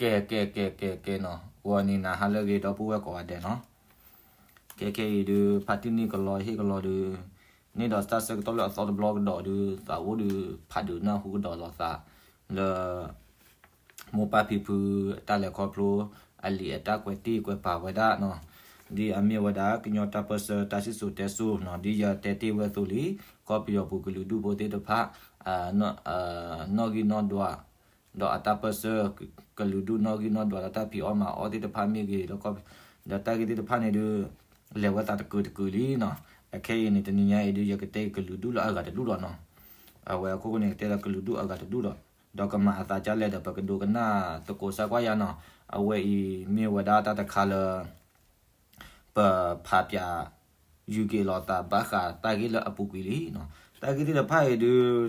ကဲ ကဲ ကဲ ကဲ ကဲနီၤ, ဂီၤန့ၣ်နၤဟါလၢအဂ့ၤ ဒီပုၢ်ဝဲၢ်ကိးဂၤဒဲးနီၤ. ခဲခဲအံၤဒုး ဖါတံၢ်န့ၢ်ကလီဟ့ၣ်ကလီဒုး န့ၢ်ဒီးတၢ်ဆၢကတီၢ်လၢအသီတဘျီကဒီးဒုး သးအိၣ်ဒုး ဖးဒုးနၢ်ဟူကဒီးလိာ်သး လၢ မိၢ်ပၢ်ဖံဖု အတၢ်လဲၤခီဖျိ အလံာ်အတၢ်ကွဲးတ့ၢ်ကွဲးပာ်ဝဲဒၣ်နီၤ, ဒ်အမ့ၢ်ဝဲဒၣ် ကညီတၢ်ပၢၢ်ဆၢတၢ်စံၣ်စိၤတဲစိၤနီၤ, ဒ်ယတဲတ့ၢ်ဝဲအသိးလံ, ကီၢ်ပယီၤပူၤကလုာ်ဒူၣ်ဖိသ့ၣ်တဖၣ် နီၣ်ဂံၢ်နီၣ်ဒွး ဒီးအတၢ်ပၢၢ်ဆၢ ကလုာ်ဒူၣ်နီၣ်ဂံၢ်နီၣ်ဒွးဒီးတၢ်ဖံးအီၣ်မၤအီၣ်သ့ၣ်တဖၣ်မ့ၢ်ဂ့ၤ, ဒီးတၢ်ဂ့ၢ်သ့ၣ်တဖၣ်န့ၣ်ဒုး လဲၤဝဲသးတကုာ်တကုာ်လံနီၤ. အခဲအံၤန့ၣ် တနံၤညါအံၤဒုး ယကတဲကလုာ်ဒူၣ်လၢအဂၤတဒူၣ်ဒီးနီၤ. အဝဲအခိၣ်ဃိန့ၣ် ကတဲလၢကလုာ်ဒူၣ်အဂၤတဒူၣ်ဒီး ဒီးကမၤအသးဒ်လဲၣ်ဒီး ပကဒိကနၣ်သကိးစၢ်ကွၢ်ယၤနီၤ. အဝဲအံၤမ့ၢ်ဝဲဒၣ်တၢ်တခါလၢ ပဖးပၠး ယူၤက့ၤလိာ်သးဘၣ်ဃးတၢ်ဂ့ၢ်လၢအပူၤကွံာ်လံနီၤ. တၢ်ဂ့ၢ်သ့ၣ်တဖၣ်အံၤဒုး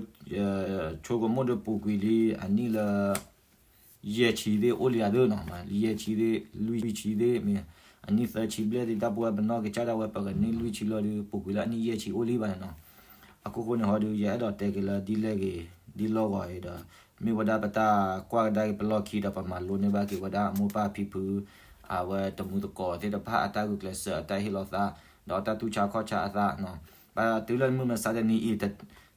ဆိကမိၣ်ဒုးပူၤကွံာ်လံ အနံၣ်လၢ ယဲၢ်ဆံသ့ၣ်အိၣ်လံဧါဒုးနီၤ, ယဲၢ်ဆံသ့ၣ် လွံၢ်ဆံသ့ၣ်မ့ၢ် အနံၣ်သၢဆံဘျဲၣ်သ့ၣ် တၢ်ပဝဲပနီၢ်ကစၢ်ဒၣ်ဝဲ ပကန့ၢ်လွံၢ်ဆံလီၤဒုး ပူၤကွံာ်လၢအနံၣ်ယဲၢ်ဆံအိၣ်လံဘၣ်န့ၣ်နီၤ. အခိၣ်ဃိန့ၣ်ဟီဒုး ယအဲၣ်ဒိးတဲက့ၤလၢဒ်လဲၣ်ဂ့ၤ ဒ်လီၢ်ဂီၤအံၤဒီး မ့ၢ်ဝဲဒၣ်ပတၢ်ကွၢ်ကဒါက့ၤပလီၢ်ခံဒီး ပမၤလိန့ၢ်ဘၣ်က့ၤဝဲဒၣ်မိၢ်ပၢ်ဖံဖု အဝဲတမူသကိးသ့ၣ်တဖၣ် အတၢ်ဂုာ်ကျဲးစၢး အတၢ်ဟ့ၣ်လီၤသး ဒီးတၢ်တူၢ်ဆါခီၣ်ဆါအသးနီၤ. ပတုၤလၢမုၢ်မဆါတနံၤအံၤ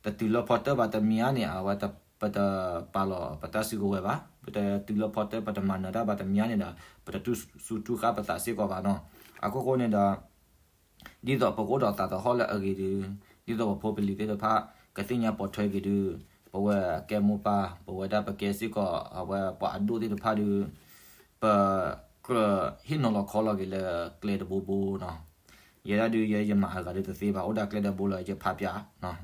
တတုၤလၢဖီတၢၣ်ဘၣ်တမံၤဧါန့ၣ် အဝဲပတပာ်လီၤပတၢ်စုကဝဲၤဘၣ်, ပတတုၤလၢဖီတၢၣ် ပတမၤနၢၤတၢ်ဘၣ်တမံၤဧါန့ၣ်ဒီး ပတတူၢ်ဆူၣ်တူၢ်ဃၣ်ပသးစ့ၢ်ကီးဘၣ်နီၤ. အခိၣ်ဃိန့ၣ်ဒီး ဒ်သိးပကအိၣ်ဒီးသးသဟီၣ်လၢအဂ့ၤဒီး ဒ်သိးပဖိပလံၤသ့ၣ်တဖၣ် ကသ့ၣ်ညါပိာ်ထွဲက့ၤဒုး ပဝဲကဲမိၢ်ပၢ် ပဝဲဒၣ်ပကဲစ့ၢ်ကီး အဝဲပှၤအဒိၣ်သ့ၣ်တဖၣ်ဒုး ပကြၢးဟ့ၣ်နီၤလီၤခီလီၤက့ၤလၢကျဲတဘိဘိနီၤ. ယဲဒၣ်ဒုး ယဲယမၤအဂၤဒုးတသ့ဘၣ် အိၣ်ဒၣ်ကျဲတဘိလၢယဖးပၠးနီၤ.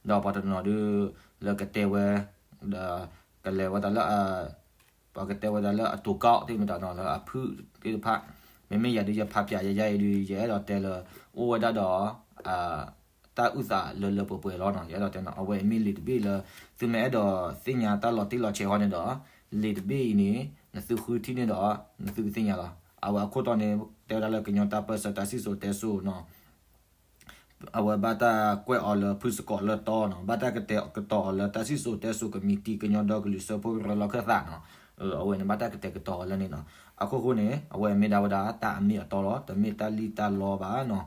ဒီးပှၤတနီၤဒုး လၢကတဲဝဲ ဒီး ကလဲၤဝဲဒၣ်လၢ ပှၤကတဲဝဲဒၣ်လၢအတိၤကီၣ်သ့ၣ်မတၤနီၤ လၢအဖုၣ်သ့ၣ်တဖၣ်, မ့မ့ၢ်ယၤဒုး ယဖးပၠးယဲယဲအံၤဒုး ယအဲၣ်ဒိးတဲလၢ အိၣ်ဝဲဒၣ်ဒီး တၢ်အုၣ်သးလၢလၢပှဲၤပှဲၤလီၤနီၤ. ယအဲၣ်ဒိးတဲနီၤ အဝဲအံၤမ့ၢ်လံာ်တဘ့ၣ်လၢ သုမ့ၢ်အဲၣ်ဒိးသ့ၣ်ညါတၢ်လီၤတံၢ်လီၤဆဲးဃီန့ၣ်ဒီး လံာ်တဘ့ၣ်အံၤန့ၣ် နသုဃုထံၣ်န့ၣ်ဒီး နသုကသ့ၣ်ညါလီၤ. အဝဲအခိၣ်တီန့ၣ် တဲဝဲဒၣ်လၢကညီတၢ်ပၢၢ်ဆၢတၢ်စံၣ်စိၤတဲစိၤနီၤ အဝဲဘၣ်တၢ်ကွဲးအီၤလၢဖုစကီးလၢတီနီၤ, ဘၣ်တၢ်ကတဲာ်ကတီၤအီၤလၢတၢ်စံၣ်စိၤတဲစိၤကမံးတံာ် ကညီဒီကလုာ်စၢဖှိၣ်ကရၢလီၢ်ခၢၣ်သးနီၤ. အဝဲန့ၣ်ဘၣ်တၢ်ကတဲာ်ကတီၤအီၤလၢန့ၣ်နီၤ. အခိၣ်ဃိန့ၣ် အဝဲမ့ၢ်ဒၣ်ဝဲဒၣ်တၢ်အမ့ၢ်အတီလီၤ, တမ့ၢ်တၢ်လံၣ်တၢ်လီဘၣ်နီၤ.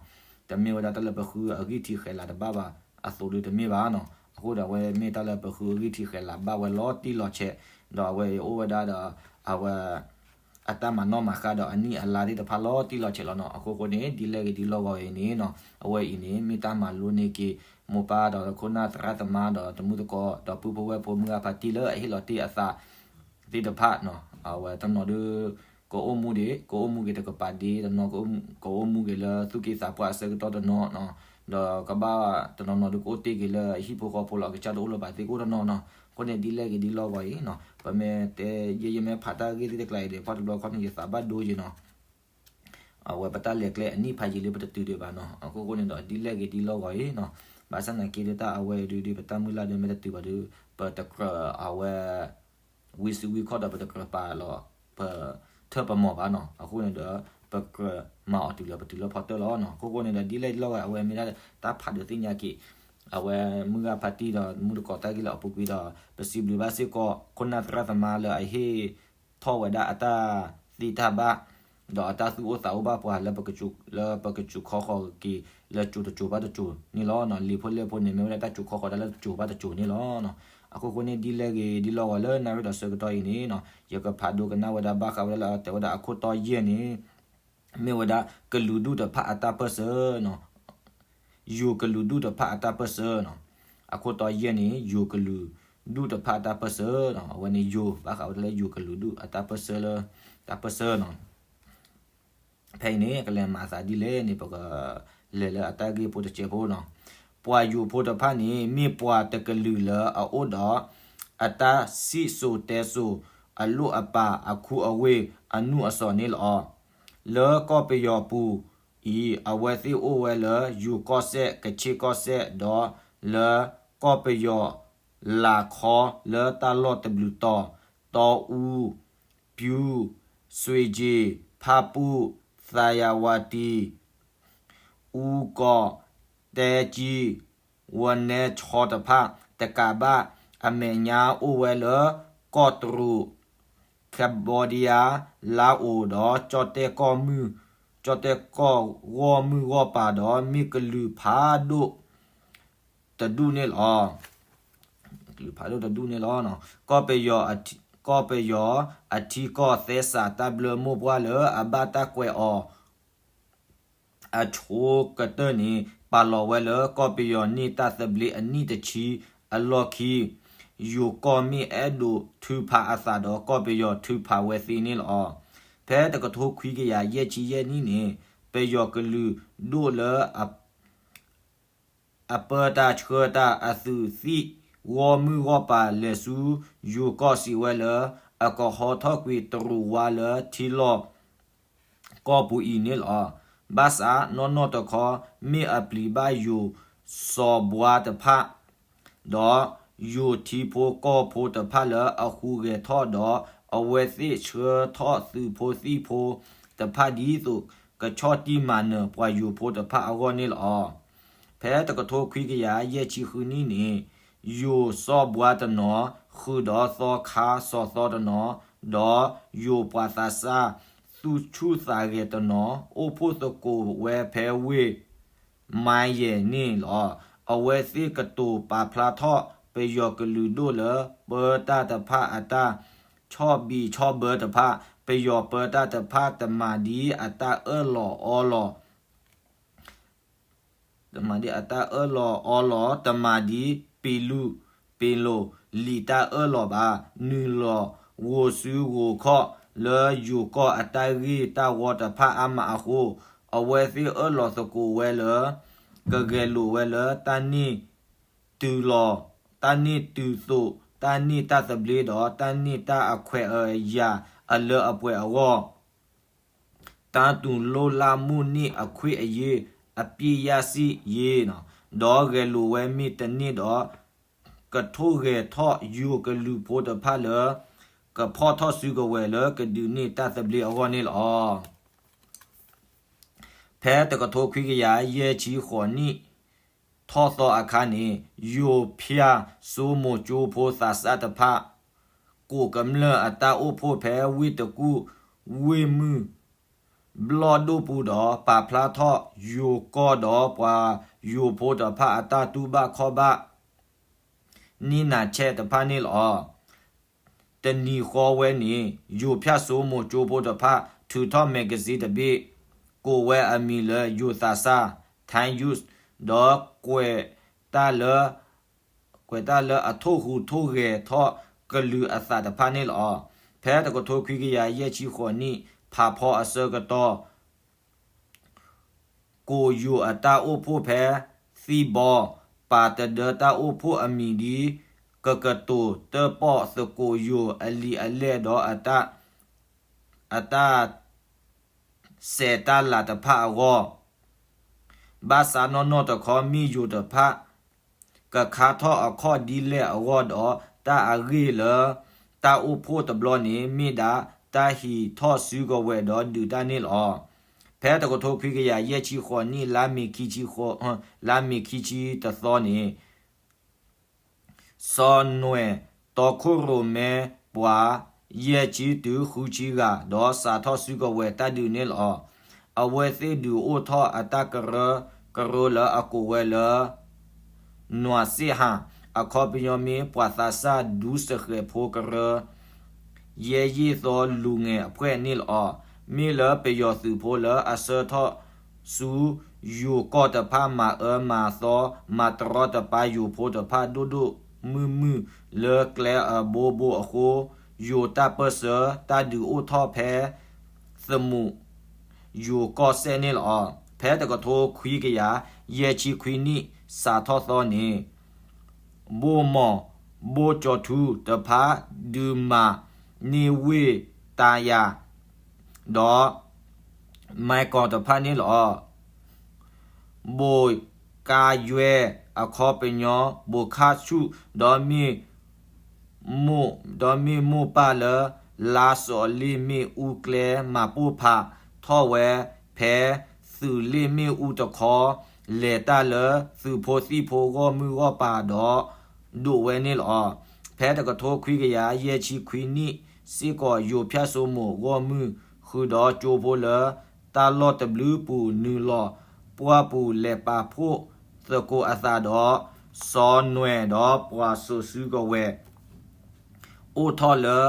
တမ့ၢ်ဝဲဒၣ်တၢ်လၢပဃုအဂံၢ်ထံးဃဲၤလၤတဘၣ်ဘၣ်အသိးဒုးတမ့ၢ်ဘၣ်နီၤ. အဃိဒီးအဝဲမ့ၢ်တၢ်လၢပဃုအဂံၢ်ထံးဃဲၤလၤဘၣ်ဝဲလီၤတံၢ်လီၤဆဲး, ဒီးအဝဲအိၣ်ဝဲဒၣ်ဒီး အဝဲ အတၢ်မၤနီၣ်မၤဃါဒီးအနံၣ်အလါသ့ၣ်တဖၣ်လီၤတံၢ်လီၤဆဲးလီၤနီၤ. အဃိဃိန့ၣ် ဒ်လဲၣ်ဂ့ၤဒ်လီၢ်ဂီၤအံၤန့ၣ်နီၤ, အဝဲအံၤန့ၣ် မ့ၢ်တၢ်မၤလိန့ၢ်က့ၤ မိၢ်ပၢ်ဒီးခိၣ်နၢ်သရၣ်သမါဒီးတမူသကိး ဒီပုၢ်ဖိဝဲၢ်ဖိမုၢ်ဂၤဖါတံၢ်လၢအဟ့ၣ်လီၤတ့ၢ်အသးသ့ၣ်တဖၣ်နီၤ. အဝဲတနီၤဒုး ကအိၣ်မူဒံး ကအိၣ်မူက့ၤတကပၤဒံး တနီၤကအိၣ်မူက့ၤလၢသူၣ်က့သးပှၢ်အဆၢကတီၢ်တနီၤနီၤ, ဒီးကဘၣ်တနီၤနီၤဒုးကအိၣ်တ့ၢ်က့ၤလၢဟံၣ်ဖိဃီဖိလီၤ အကစၢ်တအိၣ်လၢၤဘၣ်သ့ၣ်ကအိၣ်တနီၤနီၤ. အဃိန့ၣ် ဒ်လဲၣ်ဂ့ၤဒ်လီၢ်ဂီၤအံၤနီၤ, ပမ့ၢ်တဲ ယဲယမ့ၢ်ဖးတၢ်ဂ့ၢ်သ့ၣ်တကျါအံၤဒီး ဖီတဘျီခီန့ၣ် ယသးဘၣ်ဒိယံၤနီၤ. အဝဲပတၢ်လဲၤကျဲအနံၣ်ဖးယံာ်လံ ပတတုၤဒံးဘၣ်နီၤ. အဃိဃိန့ၣ်ဒီး ဒ်လဲၣ်ဂ့ၤဒ်လီၢ်ဂီၤအံၤနီၤ, ဘၣ်ဆၣ်သနာ်က့ဒီး တၢ်အဝဲအံၤဒုး ဒ်ပတၢ်မုၢ်လၢ်ဒုး မ့ၢ်တတုၤဘၣ်ဒီး ပတကြၢးအဝဲ ဝံၤစုဝံၤခီၣ်ဒီး ပတကြၢးပာ်လီၤ ပထၢၣ်ပမီၤဘၣ်နီၤ. အဃိန့ၣ်ဒီး ပကြၢးမၤအီၤတုၤလၢပတုၤလၢဖီတၢၣ်လီၤနီၤ. အဃိဃိန့ၣ်ဒီး ဒ်လဲၣ်ဒ်လီၢ်ဂီၤ အဝဲမ့ၢ်ဒၣ်တၢ်ဖးဒုးသ့ၣ်ညါက့ၤ အဝဲမုၢ်ဂၤဖါတံၢ်ဒီးမူသကိးတၢ်ဂ့ၢ်လၢအပူၤကွံာ်ဒီး ပစံးဘျုးဘၣ်စ့ၢ်ကီး ခိၣ်နၢ်သရၣ်သမါလၢအဟ့ၣ်ထီၣ်ဝဲဒၣ်အတၢ်သ့တၢ်ဘၣ် ဒီးအတၢ်သူၣ်အိၣ်သးအိၣ်ဘၣ်ပှၤလၢပကစူး လၢပကစူးခီဃီၤက့ၤ လၢစူးတစူးဘၣ်တစူးန့ၣ်လီၤ. လံာ်ဖိလဲၢ်ဖိန့ၣ် မ့ၢ်ဝဲဒၣ်တၢ်စူးခီဃီၤတၢ်လၢတစူးဘၣ်တစူးန့ၣ်လီၤ. အဃိဃိန့ၣ် ဒ်လဲၣ်ဂ့ၤဒ်လီၢ်ဂီၤလၢနၣ်ရံၣ်ဒီးဆၢကတီၢ်အံၤန့ၣ် ယကဖးဒိကနၣ်ဝဲဒၣ်ဘၣ်ဃးဝဲဒၣ်လၢအတဲဝဲဒၣ်အခိၣ်တီယဲၢ်န့ၣ် မ့ၢ်ဝဲဒၣ်ကလုာ်ဒူၣ်တဖၣ်အတၢ်ပၢၢ်ဆၢနီၤ. ယိၤကလုာ်ဒူၣ်တဖၣ်အတၢ်ပၢၢ်ဆၢနီၤ. အခိၣ်တီယဲၢ်န့ၣ် ယိၤကလုာ်ဒူၣ်တဖၣ်အတၢ်ပၢၢ်ဆၢနီၤ. အဝဲန့ၣ်ယိၤ ဘၣ်ဃးဝဲဒၣ်လၢယိၤကလုာ်ဒူၣ်အတၢ်ပၢၢ်ဆၢလၢ တၢ်ပၢၢ်ဆၢနီၤ. ဖဲအံၤန့ၣ် ကလဲၤမၤသးဒ်လဲၣ်န့ၣ် ပကလဲၤလၢအတၢ်ဂ့ၢ်ဖိတစဲးဖိနီၤ. ပှၤယိၤဖိတဖၣ်န့ၣ် မ့ၢ်ပှၤတကလုာ်လၢအအိၣ်ဒီး အတၢ်စံၣ်စိၤတဲစိၤ အလိၣ်အပာ်အခူအဝ့ၢ်အနူၢ်အစီၤန့ၣ်လီၤ. လၢကီၢ်ပယီၤပူၤအံၤ အဝဲသ့ၣ်အိၣ်ဝဲလၢယိၤကီၢ်စဲၣ် ကခ့ၣ်ကီၢ်စဲၣ် ဒီးလၢကီၢ်ပယီၤလၤခီ လၢတၢ်လီၢ်တဘျုးတီၤ တီအူ ပျူး, စွ့ကၠ့ၣ်, ဖၣ်ပူၣ်, သးယၤဝါတံၣ်, အူကီၢ်, တဲကံ, ဝနဲဆီတဖၣ်တကးဘၣ် အမဲာ်ညါအိၣ်ဝဲလၢ ကီၢ်တရူး, ခ Cambodia, Laos ဒီး ကၠီၣ်တဲၣ်ကီၢ်မုၢ်, ကၠီၣ်တဲၣ်ကီၢ်ဂီၢ်မုၢ်ဂီၢ်ပၤဒီး မ့ၢ်ကလုာ်ဖးဒိၣ်တဒူၣ်န့ၣ်လီၤ. ကလုာ်ဖးဒိၣ်တဒူၣ်န့ၣ်လီၤ. ကီၢ်ပယီၤအထံ, ကီၢ်ပယီၤအထံကီၢ်သဲစးတၢ်ဘျၢမိၢ်ပှၢ်လၢအဘၣ်တၢ်ကွဲးအီၤ အဆိကတၢၢ်န့ၣ် ပာ်လီၤဝဲလၢကီၢ်ပယီၤန့ၢ်တၢ်သဘျ့အနံၣ်တဆံအလီၢ်ခံ, ယိၤကီၢ်မ့ၢ်အဲၣ်ဒိးထုးဖးအသးဒီး ကီၢ်ပယီၤထုးဖးဝဲသ့န့ၣ်လီၤ. ဖဲတကထိခွံကယၤယဲၢ်ဆံယဲၢ်နံၣ်န့ၣ် ပယီၤကလုာ်ဒိၣ်လၢ အပၢတၢ်ဆှၢတၢ်အသုးသံၣ်ဂီၢ်မုၢ်ဂီၢ်ပၤလဲၤဆူယိၤကီၢ်စံးဝဲလၢ အကဟီထီၣ်ကွံာ်တရူးဝါလၢထံလီၢ်ကီၢ်ပူၤအံၤန့ၣ်လီၤ. ဘၣ်ဆၣ်နီၢ်နီၢ်တခီ မ့ၢ်အပျံၤဘၣ်ယိၤစီၤဘှါတဖၣ် ဒီးယိၤထံဖိကီၢ်ဖိတဖၣ်လၢအဟူးဂဲၤထီၣ်ဒီး အဝဲသ့ၣ်ဆှၢထီၣ်သုးဖိသံၣ်ဖိတဖၣ်ဒ်သိး ကဆီၣ်တံၢ်မၤနၢၤပှၤယိၤဖိတဖၣ်အဂီၢ်န့ၣ်လီၤ. ဖဲတကထိခွံကယၤယဲၢ်ဆံဃုနံၣ်န့ၣ် ယိၤစီၤဘှါတနီၤ ဃုာ်ဒီးသီခါစီၤသီတနီၤ, ဒီးယိၤပှၤသးစၢ်သူၣ်ဆူၣ်သးဂဲၤတနီၤ အိၣ်ဖှိၣ်သကိးဝဲဖဲဝ့ၢ် မါယဲၢ်န့ၣ်လီၤ. အဝဲသ့ၣ်ကတိၤပာ်ဖျါထီၣ်ပယီၤကလုာ်ဒိၣ်လၢ ပၢတၢ်တဖၣ်အတၢ် ဆီၣ်ဘံၣ်ဆီၣ်ဘၢတဖၣ်, ပယီၤပၢတၢ်တဖၣ်တမၤဒ်အတၢ်အၢၣ်လီၤအီလီၤ တမၤဒ်အတၢ်အၢၣ်လီၤအီလီၤ, တမၤဒ်ပ့ၤလူၢ်ပ့ၤလိာ်လံာ်တၢ်အၢၣ်လီၤဘၣ်. နုာ်လီၤဂိၤစုဂိၤခီၣ်လၢယိၤကီၢ်အတၢ်ဂ့ၢ်တၢ်ဝီတဖၣ်အါမးအဃိ, အဝဲသ့ၣ်အၢၣ်လီၤသကိးဝဲလၢ ကဂဲၤလိာ်ဝဲလၢ တၢ်န့ၢ်တုၤလီၤ, တၢ်န့ၢ်တုၤသိး, တၢ်န့ၢ်တၢ်သဘျ့ဒီး တၢ်န့ၢ်တၢ်အခွဲးအယာ်အလၢအပှဲၤအဂီၢ် တၢ်တူၢ်လိာ်လၢ်မိၣ်န့ၢ်အခွင့်အရေး အပြစ်ရရှိရေး, ဒီးဂဲၤလိာ်ဝဲမ့ၢ်တန့ၢ်ဒီး ကထိၣ်ဂဲၤထီၣ်ယိၤကလုာ်ဖိတဖၣ်လၢ ကဖီၣ်ထီၣ်စုကဝဲၤလၢကဒုးန့ၢ်တၢ်သဘျ့အဂီၢ်န့ၣ်လီၤ. ဖဲတကထိခွံကယၤယဲၢ်ဆံဃိးနံၣ် ထီၣ်သီအခါန့ၣ် ယိၤဖၠၣ်စိမိၤကၠိဖိသးစၢ်တဖၣ် ကိးကမျၢၢ်အတၢ်အိၣ်ဖှိၣ်ဖဲဝ့ၢ်တကူၣ် ဝ့ၢ်မုၢ်ဘျီၣ်ဒိၣ်ပူၤဒီး ပာ်ဖျါထီၣ်ယိၤကီၢ်ဒီးပှၤယိၤဖိတဖၣ်အတၢ်တူၢ်ဘၣ်ခီၣ်ဘၣ် န့ၢ်နၤဆဲးတဖၣ်န့ၣ်လီၤ. တနံၤဃီဝဲန့ၣ် ယိၤဖၠၣ်စိမိၤကၠိဖိတဖၣ် ထုးထီၣ် magazine တဘ့ၣ် ကိးဝဲအမံၤလၢ ယိၤသးစၢ် Thai Youth ဒီးကွဲးတၢ်လၢ ကွဲးတၢ်လၢအထိၣ်ဟူးထိၣ်ဂဲၤထီၣ်ကလုာ်အသးတဖၣ်န့ၣ်လီၤ. ဖဲတကထိခွံကယၤယဲၢ်ဆံဃိးနံၣ် ဖးဖီအဆၢကတီၢ် ကိးယိၤအတၢ်အိၣ်ဖှိၣ်ဖဲ သံၣ်ဘီ ပာ်တဒၢတၢ်အိၣ်ဖှိၣ်အမံၤဒ် ကကတိၤတၢၣ်ပီၣ်သကိးယိၤအလံာ်အလဲၢ်ဒီးအတၢ် အတၢ်စဲးတၢ်လၤတဖၣ်အဂီၢ် ဘၣ်ဆၣ်နီၢ်နီၢ်တခီ မ့ၢ်ယိၤတဖၣ် ကခါထီၣ်အခီၣ်ဒ်လဲၣ်အဂီၢ်ဒီး တၢ်အဂ့ၢ်လၢ တၢ်အိၣ်ဖှိၣ်တဘျီန့ၣ် မ့ၢ်ဒၣ်တၢ်ဟံးထီၣ်စုကဝဲၤဒီးဒုးတၢ်န့ၣ်လီၤ. ဖဲတကထိခွံကယၤယဲၢ်ဆံဃိးနံၣ် လါမ့ၤခံဆံဃိး, လါမ့ၤခံဆံတသီန့ၣ် စီၤနွဲၣ်တီခိၣ်ရိၣ်မဲပှၤ ယဲၢ်ဆံတုၤဃုဆံဂၤ ဒီးစးထီၣ်စုကဝဲၤတၢ်ဒုးန့ၣ်လီၤ. အဝဲသ့ၣ်ဒုးအိၣ်ထီၣ်အတၢ်ကရၢကရိလၢအကိးဝဲလၢ နွးစ့ၣ်ဟၣ် အခီပညီမ့ၢ်ပှၤသးစၢ်ဒူစဃဲးဖိကရၢ ယဲၢ်ယ့ၢ်သီလူၤငဲၤအဖှဲၣ်န့ၣ်လီၤ. မ့ၢ်လၢပယီၤသုးဖိလၢအဆှၢထီၣ်ဆူ ယိၤကီၢ်တဖၣ်မၤအၢမၤသီ မၤတရီတပါယိၤဖိတဖၣ်ဒိၣ်ဒိၣ်မုၢ်မုၢ်လၢကျဲအဘိဘိအဃိ ယိၤတၢ်ပၢၢ်ဆၢတၢ်ဒုးအိၣ်ထီၣ်ဖဲ သမူး ယိၤကီၢ်စဲၣ်န့ၣ်လီၤ. ဖဲတကထိခွံကယၤ ယဲၢ်ဆံခွံနံၣ် စးထီၣ်သီန့ၣ် ဘိၣ်မီၢ် ဘိၣ်ကၠီၤထူတဖၣ် ဒုးမၤန့ၢ်ဝ့ၢ်တၢယၤ ဒီး မၤကီၢ်တဖၣ်န့ၣ်လီၤ. ဘိၣ်ကါယွဲ အခီပညီ ဘိၣ်ခါဆူၣ် ဒီးမ့ၢ် ဒီးမ့ၢ်မိၢ်ပၢ်လၢ လါစီၤလ့ၣ်မ့ၣ်အူကျဲ မၤပိၢ်ဖးထီၣ်ဝဲ ဖဲ သုးလ့ၣ်မ့ၣ်အူတခီ လဲၤတၢ်လၢသုးဖိသံၣ်ဖိဂီၢ်မုၢ်ဂီၢ်ပၤဒီး ဒိးဝဲန့ၣ်လီၤ. ဖဲတကထိခွံကယၤယဲၢ်ဆံခွံနံၣ် စ့ၢ်ကီးယိၤဖၠၣ်စိမိၤဂီၢ်မုၢ် ဃုာ်ဒီးကၠိဖိလၢ တၢ်လီၢ်တဘျုးပူၤ နုာ်လီၤပှၢ်ပူၤ လဲၤပာ်ဖှိၣ်သကိးအသးဒီး စီၤနွဲၣ်ဒီးပှၤစိာ်စုကဝဲၤ အိၣ်ထီၣ်လၢ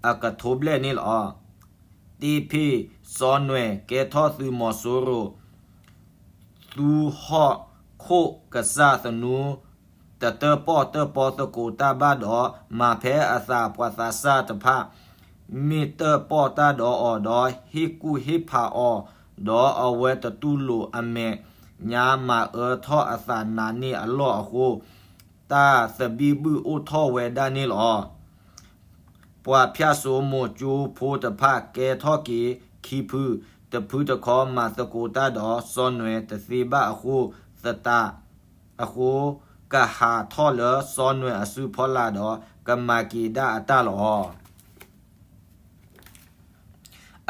အကထိဘျဲၣ်န့ၣ်လီၤ. တ့ၢ်ဖ့ၣ် စီၤနွဲၣ် ကဲထီၣ်သုးမီၤစိရိၤ သူဟီၣ်ခိၣ်ကစၢ်သနူ တတၢၣ်ပီၣ်တၢၣ်ပီသကိးတၢ်ဘၣ်ဒီး မၤဖဲအသးပှၤသးစၢ်တဖၣ် မ့ၢ်တၢၣ်ပီၣ်တၢ်ဒီးအီၤဒီး ဟ့ၣ်ကူၣ်ဟ့ၣ်ဖးအီၤ, ဒီးအဝဲတတူၢ်လိာ်အမဲာ်ညါ မၤအၢထီၣ်အသးနးန့ၢ်အလီၢ်အဃိ တၢ်သဘံၣ်ဘုၣ်အိၣ်ထီၣ်ဝဲဒၣ်န့ၣ်လီၤ. ပှၤဖၠၣ်စိမိၤကၠိဖိတဖၣ်ကဲထီၣ်က့ၤခံဖု, တဖုတခီ မၤသကိးတၢ်ဒီးစီၤနွဲၣ်တသ့ဘၣ်အဃိသတး, အဃိကဟးထီၣ်လၢစီၤနွဲၣ်အစုဖီလာ်ဒီး ကမၤက့ၤဒၣ်အတၢ်လီၤ.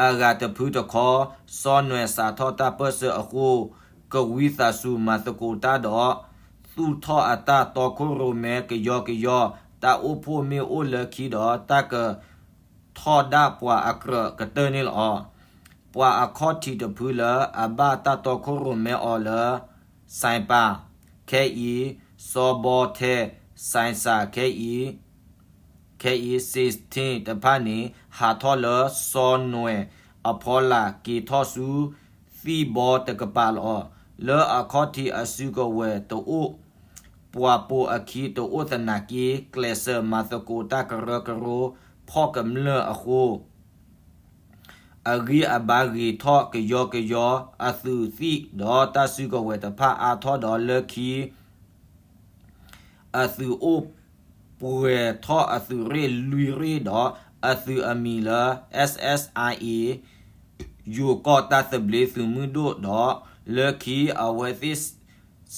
အဂၤတဖုတခီ, စီၤနွဲၣ်စးထီၣ်တၢ်ပၢၢ်ဆၢအဃိ, ကဝံသးစူၤမၤသကိးတၢ်ဒီး သူၣ်ထီၣ်အတၢ်တီခိၣ်ရိၣ်မဲကယီကယီ, တၢ်အိၣ်ဖှိၣ်မ့ၢ်အိၣ်လၢခံဒီး တၢ်ကထီဒါပှၤအကြၢးကတၢၢ်န့ၣ်လီၤ. ပှၤအခီၣ်ထံးတဖုလၢအဘၣ်တၢ်တီခိၣ်ရိၣ်မဲအီၤလၢ စဲးပၤ ခဲအံၤ, စီၤဘီထဲ စဲးစး ခဲအံၤ, ခဲအံၤ sixteen တဖၣ်န့ၣ် ဟးထီၣ်လၢစီၤနွဲၣ်အဖီလာ်က့ၤထီၣ်ဆူ သံၣ်ဘီတကပၤလီၤ. လၢအခီၣ်ထံးအစုကဝဲၤတအိၣ် ပှၤပိာ်အခံတအိၣ်သနာ်က့ ကျဲးစၢးမၤသကိးတၢ်ကရၢကရိဖီၣ်ကမျၢၢ်အဃိ အဂံၢ်အဘါဂ့ၤထီၣ်ကယီကယီ, အသုးသံၣ်ဒီးတၢ်စုကဝဲၤတဖၣ်အါထီၣ်ဒီးလၢခံ အသုးအိၣ်ပှဲၤထီၣ်အသုးရ့ၣ်လွံၢ်ရ့ၣ်ဒီး အသုးအမံၤလၢ SSIA ယိၤကီၢ်တၢ်သဘျ့သုးမုၢ်ဒိၣ်ဒီး လၢခံအဝဲသ့ၣ်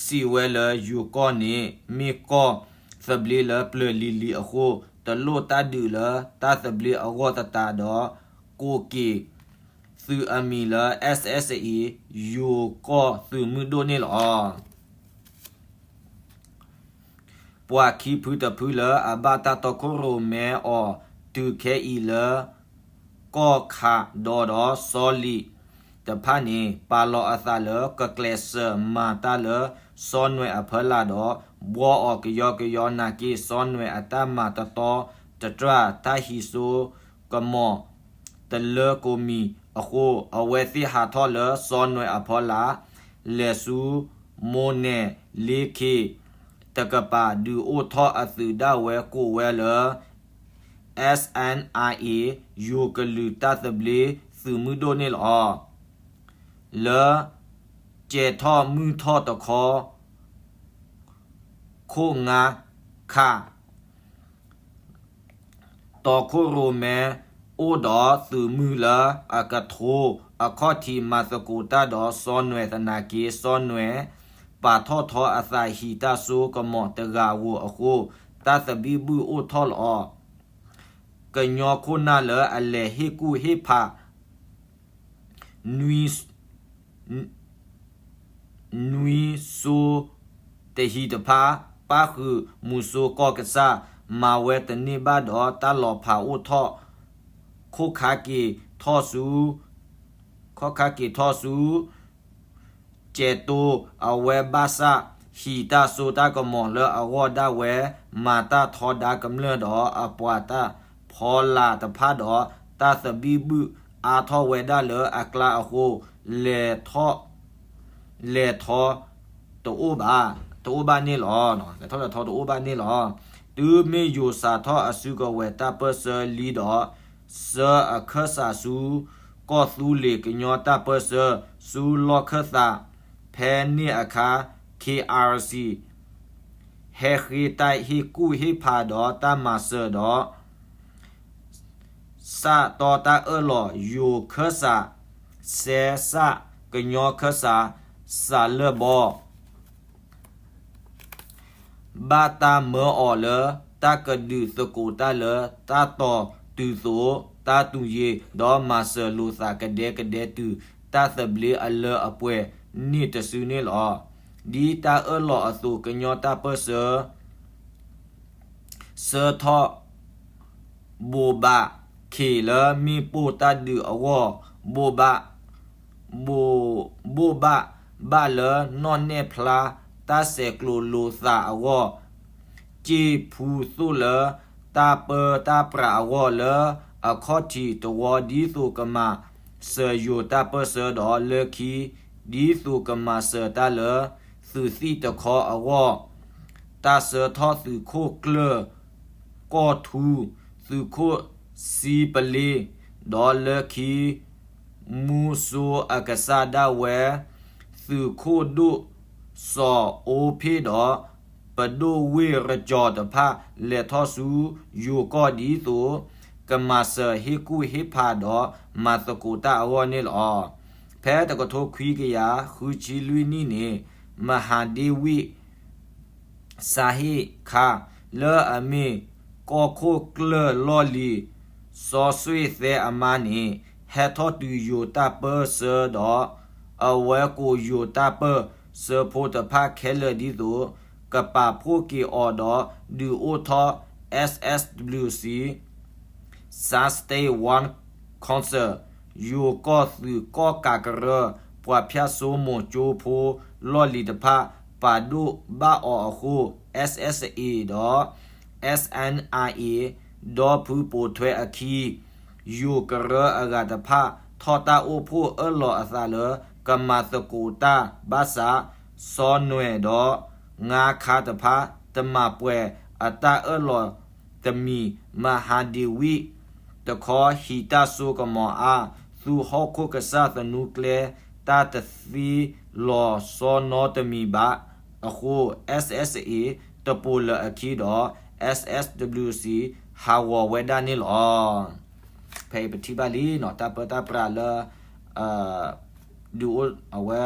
စံးဝဲလၢယိၤကီၢ်န့ၣ် မ့ၢ်ကီၢ်သဘျ့လၢပျၢၤလံၤလံၤအဃိ တလိၣ်တၢ်ဒုးလၢတၢ်သဘျ့အဂီၢ်သတးဒီး ကိးက့ၤသုးအမံၤလၢ SSA ယိၤကီၢ်သုးမုၢ်ဒိၣ်န့ၣ်လီၤ. ပှၤခံဖုတဖုလၢအဘၣ်တၢ်တီခိၣ်ရိၣ်မဲအီၤတုၤခဲအံၤလၢ ကီၢ်ခးဒီးဒီးစီလံၤတဖၣ်န့ၣ် ပာ်လီၤအသးလၢကကျဲးစၢးမၤတၢ်လၢစီနွဲၣ်အဖီလာ်ဒီး ဘှီအီၤကယီကယီနာ်က့ စီနွဲၣ်အတၢ်မၤတတီတတြၢ် တၢ်ဟံးစိကမီၤတလၢကိးမံၤအဃိ အဝဲသ့ၣ်ဟးထီၣ်လၢစီနွဲၣ်အဖီလာ် လဲၤဆူ မိၢ်နဲၣ်လ့ခ့တကပၤ ဒုးအိၣ်ထီၣ်အသုးဒၣ်ဝဲကိးဝဲလၢ SNIA ယိၤကလုာ်တၢ်သဘျ့သုးမုၢ်ဒိၣ်န့ၣ်လီၤ. လၢကဲၤထီၣ်မုၢ်ထီၣ်တခီ ခိၣ်ငါခး တီခိၣ်ရိၣ်မဲအိၣ်ဒီးသုးမုၢ်လၢအကထိ အခီၣ်ထံးမၤသကိးတၢ်ဒီးစီနွဲၣ်သနာ်က့ စီနွဲၣ်ပာ်ထီၣ်ထီအသးဟံးတၢ်စိကမီၤတဂၤဧိၤအဃိ တၢ်သဘံၣ်ဘုၣ်အိၣ်ထီၣ်လီၤ. ကညီခိၣ်နၢ်လၢအလဲၤဟ့ၣ်ကူၣ်ဟ့ၣ်ဖး နွံ နွံစိတဟံးတဖၣ် ပၣ်ဃုာ်မူၤစိကီၢ်ကစၢ် မၤဝဲတန့ၢ်ဘၣ်ဒီး တၢ်လီၤဖးအိၣ်ထီၣ် ခိၣ်ခါက့ၤထီၣ်ဆူ ခိၣ်ခါက့ၤထီၣ်ဆူ ကဲးတိ အဝဲဘၣ်ဆၣ် ဟံးတၢ်စိတၢ်ကမီၤလၢအဂီၢ်ဒၣ်ဝဲ မၤတၢ်ထီဒါကမျၢၢ်ဒီးအပှၤတၢ်ဖီလာ်တဖၣ်ဒီး တၢ်သဘံၣ်ဘုၣ်အါထီၣ်ဝဲဒၣ်လၢအကျါအဃိ လဲၤထီၣ် လဲၤထီၣ်တအိၣ်ဘၣ်, တအိၣ်ဘၣ်န့ၣ်လီၤ. လဲၤထီၣ်လဲၤထီတအိၣ်ဘၣ်န့ၣ်လီၤ. တုၤမ့ၢ်ယိၤစးထီၣ်အစုကဝဲၤတၢ်ပၢၢ်ဆၢလံဒီး ဆှၢအခၢၣ်စးဆူ ကီၢ်သူလ့ၤကညီတၢ်ပၢၢ်ဆၢ ဆူလီၢ်ခၢၣ်သး, ဖဲန့ၣ်အခါ KRC ဟဲဃ့တၢ်ဟ့ၣ်ကူၣ်ဟ့ၣ်ဖးဒီးတၢ်မၤစၢၤဒီး စးတီတၢ်အၢၣ်လီၤယိၤခၢၣ်စး စဲစၢ် ကညီခၢၣ်စး စးလၢၢ်ဘီ ဘၣ်တၢ်မၢအီၤလၢ တၢ်ကဒုးသကိးတၢ်လၢတၢ်တီၤတုၤသိး တၢ်တူၢ်ယ့ၤ ဒီးမၤစၢၤလိာ်သးကဒဲကဒဲတုၤ တၢ်သဘျ့အလၢအပှဲၤန့ၣ်တစုန့ၣ်လီၤ. ဒ်တၢ်အၢၣ်လီၤအသိး ကညီတၢ်ပၢၢ်ဆၢ ဆၢထီၣ်ဘိးဘး KRC ခ့ၣ်လၢမ့ၣ်ပိၢ်တၢ်ဒုးအဂီၢ် ဘိးဘၣ် ဘိး ဘိးဘၣ် ဘၣ်လၢနီၣ်နဲၣ်ဖျါတၢ်ဆဲးကျိးလိာ်သးအဂီၢ် စ့ၣ်ဖူသိၣ်လၢတၢ်ပၢတၢ်ပြးအဂီၢ် လၢအခီၣ်ထံးတဝီ ဒ်သိးကမၤစၢၤယိၤတၢ်ပၢၢ်ဆၢဒီး လၢခံ ဒ်သိးကမၤစၢၤတၢ်လၢသုးသံၣ်တခီအဂီၢ် တၢ်ဆှၢထီၣ်သုးခိၣ်ကျၢၢ်ကီၢ်ထူ သုးခိၣ်စံပလ့ ဒီးလၢခံ မူစိအကစၢ်ဒၣ်ဝဲ သုးခိၣ်ဒိၣ်စီၤအိဖ့ၣ်ဒီး ပဒိၣ်ဝ့ၢ်ရကီၤတဖၣ် လဲၤထီၣ်ဆူယိၤကီၢ်ဒ်သိး ကမၤစၢၤဟ့ၣ်ကူၣ်ဟ့ၣ်ဖးဒီးမၤသကိးတၢ်အဂီၢ်န့ၣ်လီၤ. ဖဲတကထိခွံကယၤဃုဆံလွံၢ်နံၣ်န့ၣ် မဟာဒေဝိ စၤဟ့ၣ်ခါ လၢအမ့ၢ်ကီၢ်ခိၣ်ကျၢၢ်လီၢ်လံၤ စီၤစွ့ၣ်သဲအမါန့ၣ် ဟဲထီၣ်တုၤယိၤတၢ်ပၢၢ်ဆၢဒီး အဝဲကိးယိၤတၢ်ပၢၢ်ဆၢဖိတဖၣ်ခဲလၢာ်ဒ်သိး ကပာ်ဖှိၣ်က့ၤအီၤဒီးဒုးအိၣ်ထီၣ် S S W C Shan State One Council ယိၤကီၢ်သုးကီၣ်ကးကရၢ ပှၤဖၠၣ်စိမိၤကၠိဖိလီၢ်လံၤတဖၣ် ပာ်ဒိၣ်ဘၣ်အီၤအဃိ S S A ဒီး S N I A ဒီဖုပိာ်ထွဲအခံ ယိၤကရၢအဂၤတဖၣ် ထီၣ်တၢ်အိၣ်ဖှိၣ်အၢၣ်လီၤအသးလၢ ကမၤသကိးတၢ်ဘၣ်ဆၣ် စီၤနွဲၣ်ဒီး ငါးခါတဖၣ် တမၤပှဲၤအတၢ်အၢၣ်လီၤတမံၤ မဟာဒေဝိ တခီ ဟံးတၢ်စိကမီၤအါ သူဟီၣ်ခိၣ်ကစၢ်သနူကျဲ တၢ်တသ့လီၤစီနီတမံၤဘၣ်အဃိ S S A တပိာ်လၢၤအခံဒီး S S W C ဟးဂီၤဝဲဒၣ်န့ၣ်လီၤ. ဖဲအံၤပထံၣ်ဘၣ်လံနီၤ တၢ်ပၢတၢ်ပြးလၢ ဒုးအိၣ်အဝဲ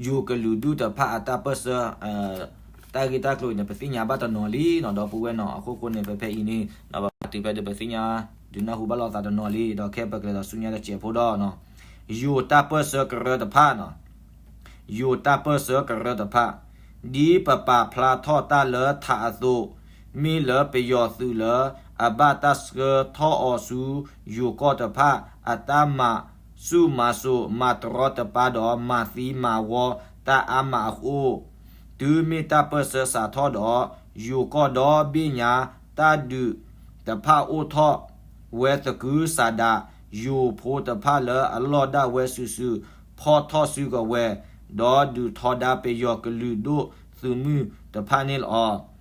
ယိၤကလုာ်ဒူၣ်တဖၣ်အတၢ်ပၢၢ်ဆၢ တၢ်ဂ့ၢ်တၢ်ကျိၤအံၤန့ၣ် ပသ့ၣ်ညါဘၣ်တနီၤလံနီၤ ဒီပုၢ်ဝဲၢ်နီၤ အဃိဃိန့ၣ် ဖဲဖဲအံၤန့ၣ် ဘၣ်တုၤဖဲဒီးပသ့ၣ်ညါ ဒုးနၢ်ဟူဘၣ်လိာ်သးတနီၤလံ ဒီးခဲပကျဲၤဒီးဆူညါတစဲးဖိဒီး ယိၤတၢ်ပၢၢ်ဆၢကရၢတဖၣ်နီၤ ယိၤတၢ်ပၢၢ်ဆၢကရၢတဖၣ် ဒ်ပပာ်ဖျါထီၣ်တၢ်လၢထးအသိး မ့ၢ်လၢပယီၤသုးလၢအဘၣ်တၢ်ဆှၢထီၣ်အီၤဆူယိၤကီၢ်တဖၣ် အတၢ်မၤဆူၣ်မၤစိး မၤတရီတပါဒီးမၤသံမၤဝီတၢ်အါမးအဃိ တုၤမ့ၢ်တၢ်ပၢၢ်ဆၢစးထီၣ်ဒီး ယိၤကီၢ်ဒီဘ့ၣ်ညါ တၢ်ဒုးတဖၣ်အိၣ်ထီၣ်ဝဲသကုၤဆးဒး ယိၤဖိတဖၣ်လၢအလီၢ်ဒၣ်ဝဲစုာ်စုာ် ဖီၣ်ထီၣ်စုကဝဲၤ ဒီးဒုးထီဒါပယီၤကလုာ်ဒိၣ်သုးမုၢ်တဖၣ်န့ၣ်လီၤ.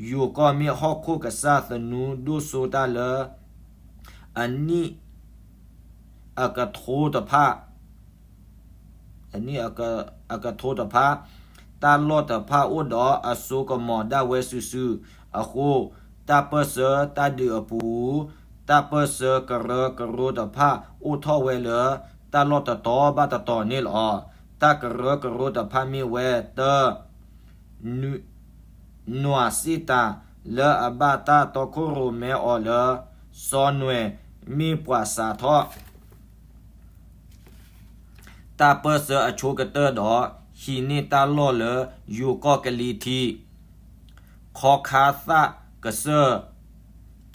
ယိၤကီၢ်မ့ၢ်ဟီၣ်ခိၣ်ကစၢ်သနူဒိၣ်စိတၢ်လၢ အနံၣ် အကထိတဖၣ် အနံၣ်အက အကထိတဖၣ် တၢ်လီၢ်တဖၣ်အိၣ်ဒီးအစိကမီၤဒၣ်ဝဲစုာ်စုာ်အဃိ တၢ်ပၢၢ်ဆၢတၢ်ဒုးအပူၤ တၢ်ပၢၢ်ဆၢကရၢကရိတဖၣ်အိၣ်ထီၣ်ဝဲလၢ တၢ်လီၢ်တတီၤဘၣ်တတီၤန့ၣ်လီၤ. တၢ်ကရၢကရိတဖၣ်မ့ၢ်ဝဲ တၢ နွးစံးတၢ် လၢအဘၣ်တၢ်တီခိၣ်ရိၣ်မဲအီၤလၢ စီၤနွဲၣ် မ့ၢ်ပှၤစးထီၣ် တၢ်ပၢၢ်ဆၢအဆိကတၢၢ်ဒီး ဟံးန့ၢ်တၢ်လီၢ်လၢယိၤကီၢ်ကလံၤထံး ခီခါသၣ်ကစၢၢ်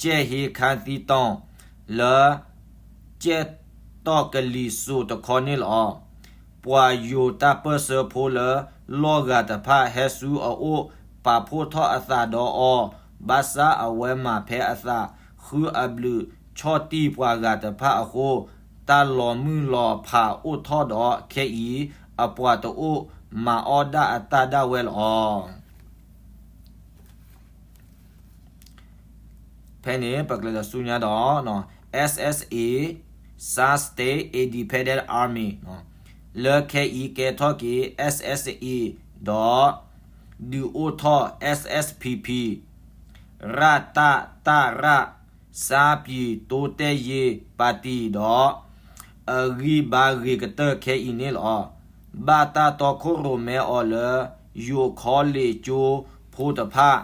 ကၠဲၣ်ဟ့ခါသံတီၤ လၢ ကၠဲၣ်တီၣ်ကလံၤစိးတခီန့ၣ်လီၤ. ပှၤယိၤတၢ်ပၢၢ်ဆၢဖိလၢလီၢ်ဂၤတဖၣ်ဟဲဆူအအိၣ် ပာ်ဖှိၣ်ထီၣ်အသးဒီးအီၤ ဘၣ်ဆၣ်အဝဲမၤဖဲအသး ဃုအဘျုးဆီၣ်တံၢ်ပှၤဂၤတဖၣ်အဃိ တၢ်လီၤမုၢ်လီၤဖးအိၣ်ထီၣ်ဒီးခဲအံၤ အပှၤတအိၣ်မၤအီၣ်ဒၣ်အတၢ်ဒၣ်ဝဲလီၤ. ဖဲန့ၣ် ပကျဲၤဒီးဆူညါဒီး SSA Shan State Independent Army လၢခဲအံၤကဲထီၣ်က့ၤ SSA ဒီး ဒုးအိၣ်ထီၣ် SSPP ရတတရ ရှမ်းပြည်တိုးတက်ရေးပါတီ ဒီး အဂံၢ်ဘါဂ့ၤကတၢၢ်ခဲအံၤန့ၣ်လီၤ. ဘၣ်တၢ်တီခိၣ်ရိၣ်မဲအီၤလၢ ယိၤခီလ့ၣ်ကၠိဖိတဖၣ်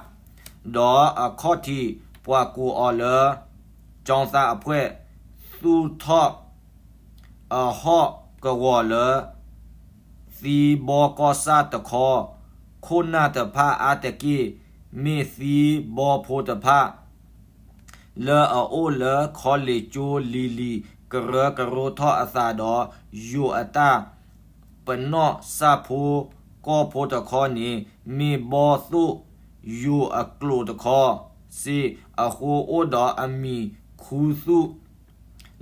ဒီးအခီၣ်ထံးပှၤကိးအီၤလၢ ကၠီသးအဖှဲၣ် သူၣ်ထီၣ် အဟီၣ်ကဝီၤလၢ သံဘီကီၢ်ဆၣ်တခီ ခိၣ်နၢ်တဖၣ်အါတက့ၢ် မ့ၢ်သံဘီဖိတဖၣ် လၢအအိၣ်လၢခီလ့ၣ်ကၠိလံၤလံၤ ကရၢကရိထီၣ်အသးဒီး ယိၤအတၢ် ပနီၣ်စၢ်ဖိကီၢ်ဖိတခီန့ၣ် မ့ၢ်ဘီၣ်သိၣ်ယိၤအကျိာ်တခီစ့ၢ် အဃိအိၣ်ဒီးအမံၤခူသူၣ်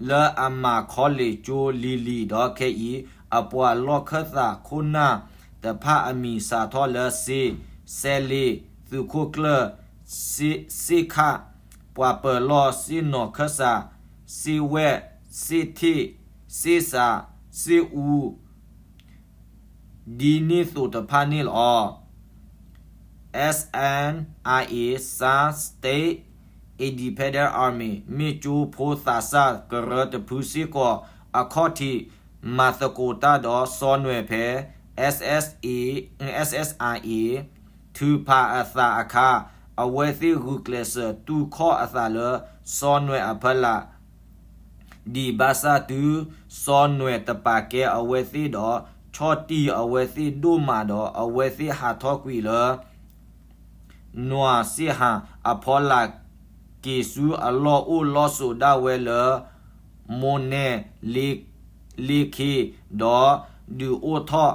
လၢအမၤခီလ့ၣ်ကၠိလံၤလံၤဒီးခဲအံၤ အပှၤလီၢ်ခၢၣ်သးခိၣ်နၢ်တဖၣ်အမံၤစးထီၣ်လၢစ့, စဲလ့, သုးခိၣ်ကျၢၢ်, စ့ၣ်ခၣ်, ပှၤပၢၤလီၢ်, စ့ၣ်နီၤခၢၣ်စး, စ့ၣ်ဝဲၣ်, စ့ၣ်ထ့ၣ်, စ့ၣ်စး, စ့ၣ်အူ ဒ်န့ၣ်သိးတဖၣ်န့ၣ်လီၤ. S N I A, Shan State Independent Army မ့ၢ်ကၠိဖိသးစၢ်ကရၢတဖုစ့ၢ်ကီး အခီၣ်ထံးမၤသကိးတၢ်ဒီးစီၤနွဲၣ်ဖဲ S S A, S S I A ထုးဖးအသးအခါ အဝဲသ့ၣ်ဂုာ်ကျဲးစၢးတူၢ်ခီၣ်အသးလၢ စီၤနွဲၣ်အဖီလာ် ဒံးဘၣ်ဆၣ်တုၤ စီၤနွဲၣ်တပာ်ကဲအဝဲသ့ၣ်ဒီး ဆီၣ်တံၢ်အဝဲသ့ၣ်ဒိၣ်မးဒီး အဝဲသ့ၣ်ဟးထီၣ်ကွံာ်လၢ နွးစ့ၣ်ဟၣ်အဖီလာ် က့ၤဆူအလီၢ်အိၣ်လီၢ်ဆိးဒၣ်ဝဲလၢ မိၢ်နဲၣ် လ့ခ့ ဒီးဒုးအိၣ်ထီၣ်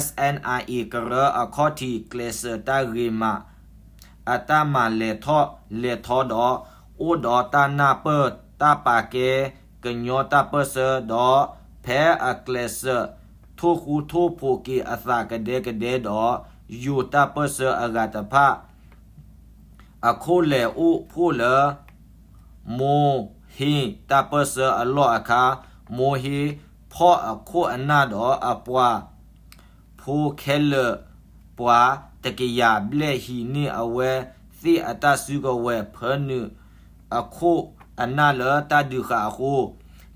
S N I A ကရၢအခီၣ်ထံးကျဲးစၢးတၢ်ဂ့ၤမး အတၢ်မၤလဲၤထီၣ်လဲၤထီဒီး အိၣ်ဒီးတၢ်နၢ်ပၢၢ်တၢ်ပာ်ကဲကညီတၢ်ပၢၢ်ဆၢဒီး ဖဲအကျဲးစၢးထိၣ်ဃူထိၣ်ဖိးက့ၤအသးကဒဲကဒဲဒီး ယိၤတၢ်ပၢၢ်ဆၢအဂၤတဖၣ် အခိၣ်လဲၤအိၣ်ဖှိၣ်လၢ မိၢ်ဟ့ၣ်တၢ်ပၢၢ်ဆၢအလီၢ်အခါ မိၢ်ဟ့ၣ်ဖီၣ်အခိၣ်အနၢ်ဒီးအပှၤ ဖိခဲလၢာ် ပှၤတကယၤဘျဲၣ် ဟံးန့ၢ်အဝဲသ့ၣ်အတၢ်စုကဝဲၤဖၢနုာ်အခိၣ်အနၢ်လၢတၢ်ဒုးဃာ်အဃိ,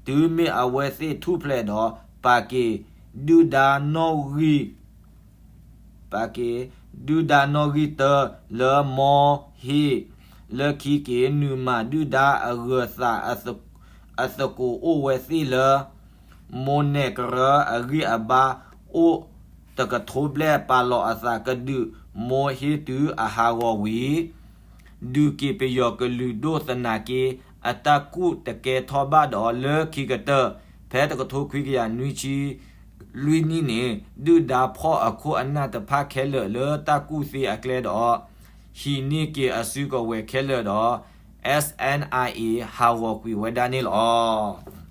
တုၤမ့ၢ်အဝဲသ့ၣ်ထူၣ်ဖျဲးဒီး ပာ်က့ၤဒုၣ်ဒါနီၣ်ဂံၢ် ပာ်က့ၤဒုၣ်ဒါနီၣ်ဂံၢ်တၢလၢမိၢ်ဟ့ၣ် လၢခံက့ၤနုာ်မၤဒုၣ်ဒါအဂၢၤသးအသကိးအိၣ်ဝဲသ့ၣ်လၢ မိၢ်နဲၣ်ကရၢအဂံၢ်အဘါ အိၣ်တကထိဘျဲၣ် ပာ်လီၤအသးကဒုးမိၢ်ဟ့ၣ်တုၤအဟးဂီၤဝံၤ ဒုးက့ၤပယီၤကလုာ်ဒိၣ်သနာ်က့ အတၢ်ကူၣ်တကဲထီၣ်ဘၣ်ဒီး လၢခံကတၢၢ် ဖဲတကထိခွံကယၤနွံဆံလွံၢ်နံၣ်န့ၣ် ဒုၣ်ဒါဖီၣ်အခိၣ်အနၢ်တဖၣ်ခဲလၢာ်လၢတၢ်ကူၣ်သ့အကျဲဒီး ဟံးန့ၢ်က့ၤအစုကဝဲၤခဲလၢာ်ဒီး S N I A ဟးဂီၤကွံာ်ဝဲဒၣ်န့ၣ်လီၤ.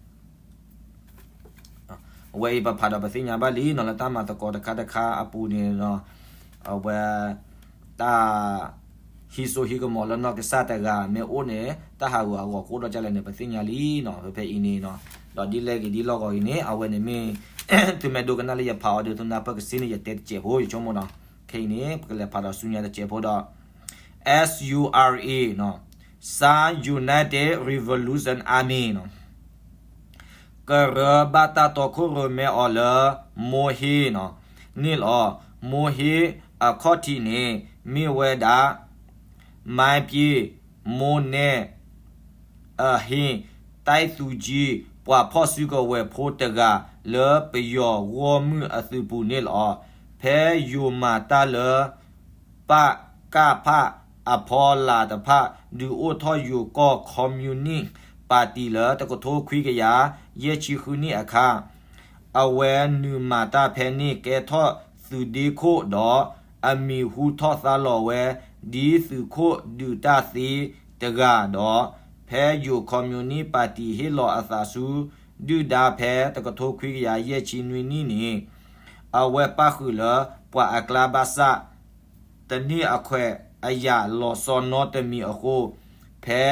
အဝဲအံၤပဖးဒီးပသ့ၣ်ညါဘၣ်လံနီၤ လၢတၢ်မၤသကိးတခါတခါအပူၤန့ၣ် အဝဲ တၢ် ဟံးစိဟံးကမီၤလၢနီၢ်ကစၢ်တဂၤ မ့ၢ်အိၣ်န့ၣ် တၢ်ဟးဂူာ်ဟးဂီၤကအိၣ်ဒီးဒ်လဲၣ်န့ၣ် ပသ့ၣ်ညါလံနီၤ ဖဲဖဲအံၤန့ၣ်နီၤ ဒီးဒ်လဲၣ်ဂ့ၤဒ်လီၢ်ဂီၤဂ့ၤန့ၣ် အဝဲန့ၣ်မ့ၢ် သုမ့ၢ်ဒိကနၣ်လၢယဖးအီၤဒီး သုနၢ်ပၢၢ်ကစ့န့ၣ် ယတဲတစဲးဖိ ယဆိကမိၣ်နီၤ ခဲအံၤန့ၣ် ပကလဲၤဖးဒီးဆူညါတစဲးဖိဒီး S U R A နီၤ Shan United Revolution Army နီၤ ကရၢဘၣ်တၢ်တီခိၣ်ရိၣ်မဲအီၤလၢ မိၢ်ဟ့ၣ်နီၤ န့ၣ်လီၤ. မိၢ်ဟ့ၣ်အခီၣ်ထံးန့ၣ် မ့ၢ်ဝဲဒၣ် မါပျ့ၤ မိၢ်နဲၣ် အဟ့ၣ် တၢ်သူကံ ပှၤဖီၣ်စုကဝဲၤဖိတဂၤ လၢပယီၤဂီၢ်မုၢ်အသုးပူၤန့ၣ်လီၤ. ဖဲယိၤမၤတၢ်လၢ ပကဖ အဖီလာ်တဖၣ် ဒုးအိၣ်ထီၣ်ယိၤကီၢ် Communist Party လၢတကထိခွံကယၤ ယဲၢ်ဆံဃုနံၣ်အခါ အဝဲနုာ်မၤတၢ်ဖဲန့ၣ် ကဲထီၣ်သုးဒ့ခိၣ်ဒီး အမံၤဟူထီၣ်သါလီၤဝဲ ဒ်သုးခိၣ်ဒုးတၢ်သ့တဂၤဒီး ဖဲယိၤ Communist Party ဟ့ၣ်လီၤအသးဆူ ဒုၣ်ဒါဖဲတကထိခွံကယၤယဲၢ်ဆံနွံနံၣ်န့ၣ် အဝဲပၣ်ဃုာ်လၢပှၤအကျါဘၣ်ဆၣ် တန့ၢ်အခွဲးအယာ်လီၤဆီနီတမံၤအဃိ ဖဲ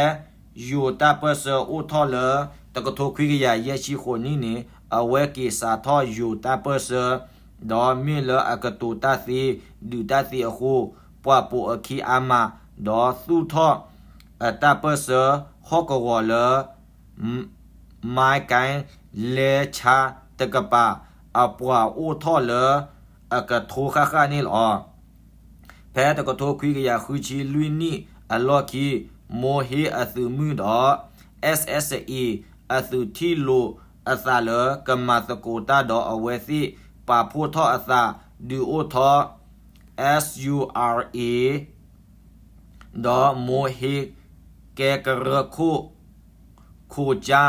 ယိၤတၢ်ပၢၢ်ဆၢအိၣ်ထီၣ်လၢ တကထိခွံကယၤယဲၢ်ဆံဃိးနံၣ်န့ၣ် အဝဲက့ၤစးထီၣ်ယိၤတၢ်ပၢၢ်ဆၢ ဒီးမ့ၢ်လၢအကတိၤတၢ်သ့ ဒုးတၢ်သ့အဃိ ပှၤပိာ်အခံအါမး ဒီးသူၣ်ထီၣ်အတၢ်ပၢၢ်ဆၢဟီၣ်ကဝီၤလၢ မါကဲလဲဆါတကပၤ အပှၤအိၣ်ထီၣ်လၢအကထိဃၣ်ဃၣ်န့ၣ်လီၤ. ဖဲတကထိခွံကယၤဃုဆံလွံၢ်နံၣ်အလီၢ်ခံ မိၢ်ဟ့ၣ်အသုးမုၢ်ဒီး SSA အသုးထံၣ်လိာ်အသးလၢကမၤသကိးတၢ်ဒီးအဝဲသ့ၣ် ပာ်ဖှိၣ်ထီၣ်အသးဒုးအိၣ်ထီၣ် SURA ဒီးမိၢ်ဟ့ၣ်က ကဲကရၢခိၣ် ခိၣ်ကၠါ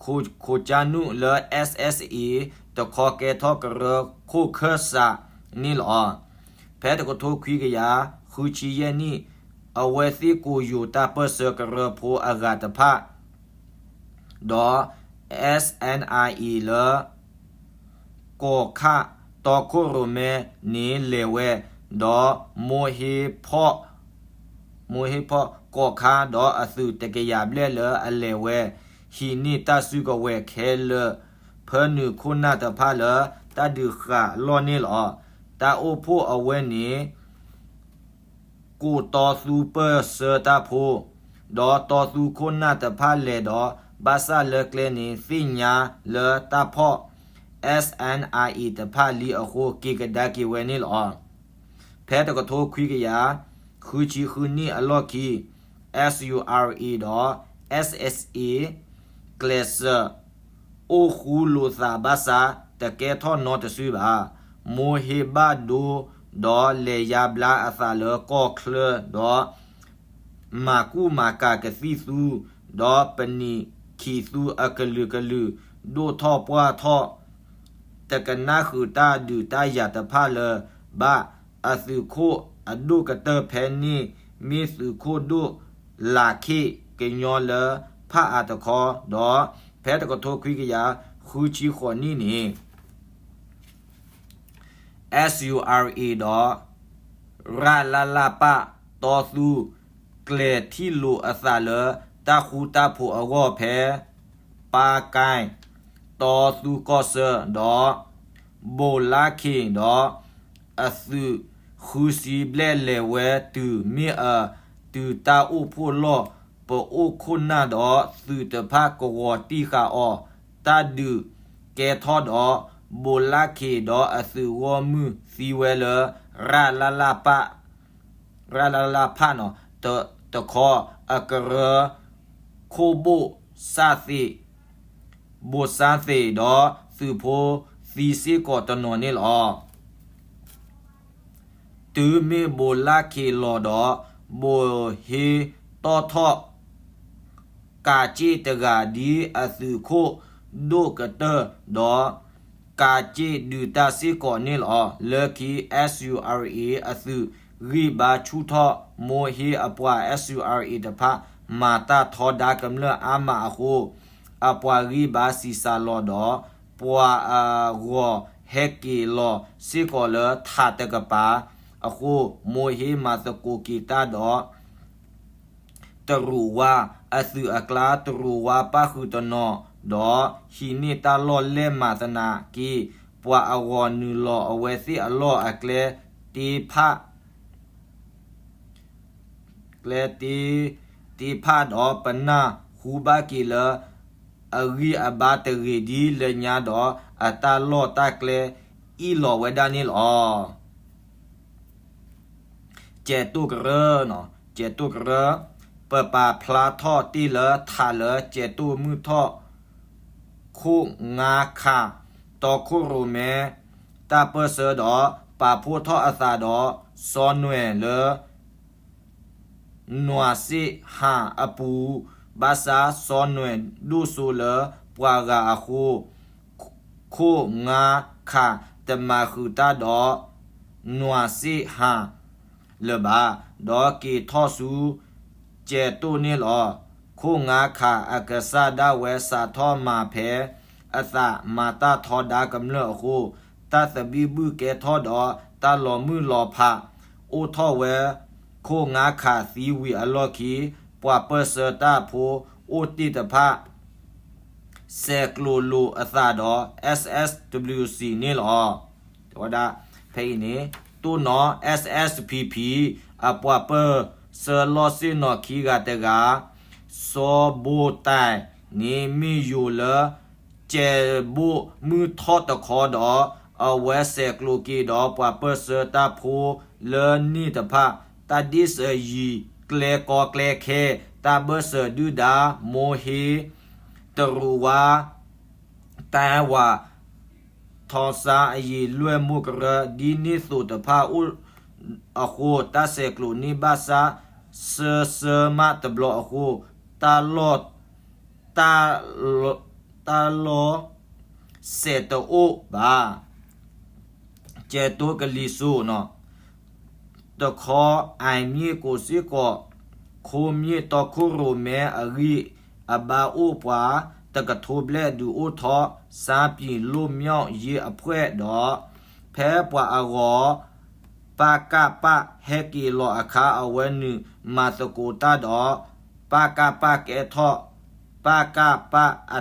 ခိၣ်ကၠါနုာ်လၢ SSA တခီကဲထီၣ်ကရၢခိၣ်ခၢၣ်စးန့ၣ်လီၤ. ဖဲတကထိခွံကယၤဃုဆံယဲၢ်နံၣ် အဝဲသ့ၣ်ကိးယိၤတၢ်ပၢၢ်ဆၢကရၢဖိအဂၤတဖၣ် ဒီး SNIA လၢ ကီၢ်ခါတီခိၣ်ရိၣ်မဲန့ၣ်လဲၤဝဲ, ဒီး မိၢ်ဟ့ဖီၣ် မိၢ်ဟ့ဖီၣ်ကီၢ်ခါ ဒီးအသုးတကယၤဘျဲၣ်လၢအလဲၤဝဲ ဟံးန့ၢ်တၢ်စုကဝဲၤခဲလၢာ် ဖၢနုာ်ခိၣ်နၢ်တဖၣ်လၢတၢ်ဒုးဃာ်လီၢ်န့ၣ်လီၤ. တၢ်အိၣ်ဖှိၣ်အဝဲန့ၣ် ကိးတီသူပၢၢ်ဆၢတၢ်ဖိ, ဒီးတီသူခိၣ်နၢ်တဖၣ်လဲၤဒီး ဘၣ်ဆၣ်လၢကျဲန့ၣ် သ့ၣ်ညါလၢတၢ်ဖီၣ် SNIA တဖၣ်လံအဃိ က့ၤကဒါက့ၤဝဲန့ၣ်လီၤ. ဖဲတကထိခွံကယၤဃုဆံဃုနံၣ်အလီၢ်ခံ SURA ဒီး SSA ကျဲးစၢး အိၣ်ဃူလိာ်သးဘၣ်ဆၣ် တကဲထီၣ်နီတစုဘၣ်. မိၢ်ဟ့ဘၣ်ဒိ ဒီးလဲၤယါဘျါအသးလၢကီၢ်ချၢ ဒီး မၤကူၣ်မၤကၤကသံၣ်သူ, ဒီးပနံာ်ခံးသူအကလုာ်ကလုာ် ဒိၣ်ထီၣ်ပှၢ်ထီၣ် တကနၣ်ဃုာ်တၢ်ဒုးတၢ်ယၤတဖၣ်လၢၤဘၣ်. အသုးခိၣ်အဒိၣ်ကတၢၢ်ဖဲန့ၣ် မ့ၢ်သုးခိၣ်ဒိၣ်လးခ့ၣ်ကညီလၢဖၣ်အါတခီ, ဒီးဖဲတကထိခွံကယၤဃုဆံဃိးနံၣ်န့ၣ် SURA ဒီး ရလလပ တီသူ ကျဲၤထံၣ်လိာ်အသးလၢတၢ်ဃူတၢ်ဖိးအဂီၢ်ဖဲ ပၢ်ကၢ် တီသူကီၢ်ဆၢ ဒီး ဘိးလါခ့ၣ် ဒီးအသုးဃုဆံဘျဲၣ်လဲၤဝဲတုၤ မ့ၢ်အတုၤတၢ်အိၣ်ဖှိၣ်လီၢ် ပအိၣ်ခိၣ်နၢ်ဒီးသုးတဖၣ်ကဝီၤတံၢ်ဃာ်အီၤ တၢ်ဒုးကဲထီၣ်ဒီး ဘိးလါခ့ၣ်ဒီးအသုးဂီၢ်မုၢ်သံဝဲလၢ ရလလပ ရလလဖၣ်နီၤ တခီ အကရၢခိၣ်ဘိၣ်စၣ်သ့ၣ် ဘိးစၣ်သ့ၣ်ဒီးသုးဖိသံစ့ၢ်ကီးတနီၤန့ၣ်လီၤ. တုၤမ့ၢ်ဘိးလါခ့ၣ်လီၤဒီး ဘိးဟ့တီၣ်ထီၣ် ကးက့ၣ်တဂၤဒ်အသုးခိၣ်ဒိၣ်ကတၢၢ်ဒီး ကးက့ၣ်ဒုးတၢ်စ့ၢ်ကီးန့ၣ်လီၤ. လၢခံ SURA အသုးဂံၢ်ဘါဆူၣ်ထီၣ် မိၢ်ဟ့အပှၤ SURA တဖၣ် မၤတၢ်ထီဒါကမျၢၢ်အါမးအဃိ အပှၤဂံၢ်ဘါဆံးစၢ်လီၤဒီး ပှၤအဂီၤဟဲက့ၤလီၤစ့ၢ်ကီးလၢထးတကပၤအဃိ မိၢ်ဟ့မၤသကိးက့ၤတၢ်ဒီး တရူးဝါအသုးအကျါ တရူးဝါပၣ်ဃုာ်တနီၤ ဒီးဟံးန့ၢ်တၢ်လီၢ်လဲၢ်မၤသနာ်က့ ပှၤအဂီၤနုာ်လီၤအဝဲသ့ၣ်အလီၢ်အကျဲတ့ဖၣ် ကျဲတ့ တ့ဖၣ်ဒီးပနၢ်ဟူဘၣ်က့ၤလၢ အဂံၢ်အဘါတဂ့ၤဒ်လဲၣ်ညါဒီး အတၢ်လီၢ်တၢ်ကျဲအ့ၣ်လီၤဝဲဒၣ်န့ၣ်လီၤ. ကဲးတိၣ်ကရၢ, ကဲးတိၣ်ကရၢ, ပပာ်ဖျါထီၣ်တ့ၢ်လၢထးလၢကဲးတိၣ်မုၢ်ထီၣ် ခိၣ်ငါခး တီခိၣ်ရိၣ်မဲ တၢ်ပၢၢ်ဆၢဒီး ပာ်ဖှိၣ်ထီၣ်အသးဒီး စီနွဲၣ်လၢ နွးစ့ၣ်ဟၣ်အပူၤ ဘၣ်ဆၣ်စီနွဲၣ်ဒိၣ်စိလၢပှၤဂၤအဃိ ခိၣ်ငါခးတမၤဃုာ်တၢ်ဒီး နွးစ့ၣ်ဟၣ်လၢၤဘၣ်, ဒီးက့ၤထီၣ်ဆူ ကဲးတိၣ်န့ၣ်လီၤ. ခိၣ်ငါခးအကစၢ်ဒၣ်ဝဲစးထီၣ်မၤဖဲအသးမၤတၢ်ထီဒါကမျၢၢ်အဃိ တၢ်သဘံၣ်ဘုၣ်ကဲထီၣ်ဒီးတၢ်လီၤမုၢ်လီၤဖးအိၣ်ထီၣ်ဝဲ ခိၣ်ငါခးသံဝံၤအလီၢ်ခံ ပှၤပၢၢ်ဆၢတၢ်ဖိအိၣ်တ့ၢ်တဖၣ် ဆဲးကျိးလိာ်အသးဒီး SSWC န့ၣ်လီၤ. ဝဲဒၣ်ဖဲအံၤန့ၣ် တိၢ်နီၣ် SSPP အပှၤပၢၢ်ဆၢလီၢ်ဆ့ၣ်နီၤခံဂၤတဂၤ စီၤဘိၣ်တဲၣ်န့ၣ် မ့ၢ်ယိၤလၢ ကဲးဘိၣ်မုၢ်ထီၣ်တခီဒီး အဝဲဆဲးကျိးက့ၤဒီးပှၤပၢၢ်ဆၢတၢ်ဖိလၢန့ၣ်တဖၣ် တၢ်ဒ့ၣ်စၢၤယံၤ ကျဲကီကျဲခဲ တၢ်ဘၢၣ်စၢၤဒုၣ်ဒါ မိၢ်ဟ့ တရူးဝါ တၢ်ဝၤ ထီစါအယံၤလွဲၢ်မိၢ်ကရၢ ဒ်န့ၣ်သိးတဖၣ်အိၣ်အဃိ တၢ်ဆဲးကျိးန့ၢ်ဘၣ်ဆၣ် စၢစၢမးတဘျီအဃိ, တၢ်လီၢ်, တၢ်လီၢ်, တၢ်လီၢ်စဲးတအိၣ်ဘၣ်. ကဲတိကလံၤစိးနီၤ, တခီအၣ်မ့ၣ်ကိးစ့ၢ်ကီး, ခိၣ်မ့ၣ်တီခိၣ်ရိၣ်မဲအဂံၢ်အဘါအိၣ်ပှၤ, တကထိဘျဲၣ်ဒုးအိၣ်ထီၣ် စၢ်ပံၤလိၣ်မၠီၣ်ယ့အဖှဲၣ်ဒီး ဖဲပှၤအဂီၤ ပကပ ဟဲက့ၤလီၤအခါ အဝဲနုာ်မၤသကိးတၢ်ဒီး ပကပကဲထီၣ် ပကပ အ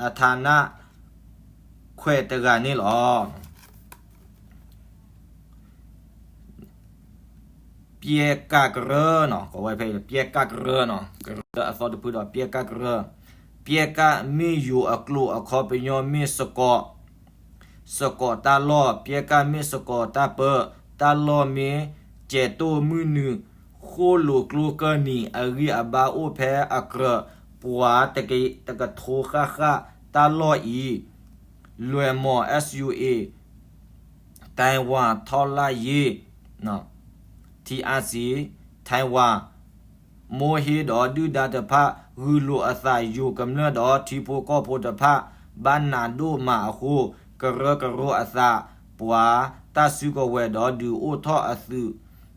အဌာန ခွဲးတဂၤန့ၣ်လီၤ. ပျဲကးကရၢနီၤ, ပျဲကးကရၢနီၤ, ကရၢအသီတဖုဒီး ပျဲကးကရၢ, ပျဲကးမ့ၢ်ယိၤအကျိာ် အခီပညီမ့ၢ်စကိး စကိးတၢ်လီၢ်, ပျဲကးမ့ၢ်စကိးတၢ်ပၢ, တၢ်လီၢ်မ့ၢ်ကဲးတိၢ်မုၢ်နုာ်, ဃိၣ်လိာ်ကျိကၢၢ်နံၤ အဂံၢ်အဘါအိၣ်ဖဲအကြၢး, ပှၤတကထိဃၣ်ဃၣ်တၢ်လီၢ်အံၤ, လွဲၢ်မီၢ် S U A, တၢၣ်ဝၣ် ထောက်လှမ်းရေး, T R C, တၢၣ်ဝၣ် မိၢ်ဟ့ဒီးဒုၣ်ဒါတဖၣ် ဂုာ်လိာ်အသးယိၤကမျၢၢ်ဒီးထံဖိကီၢ်ဖိတဖၣ် ဘၣ်နးဒိၣ်မးအဃိ ကရၢကရိအသး ပှၤတၢ်စုကဝဲၤဒီးဒုးအိၣ်ထီၣ်အသုး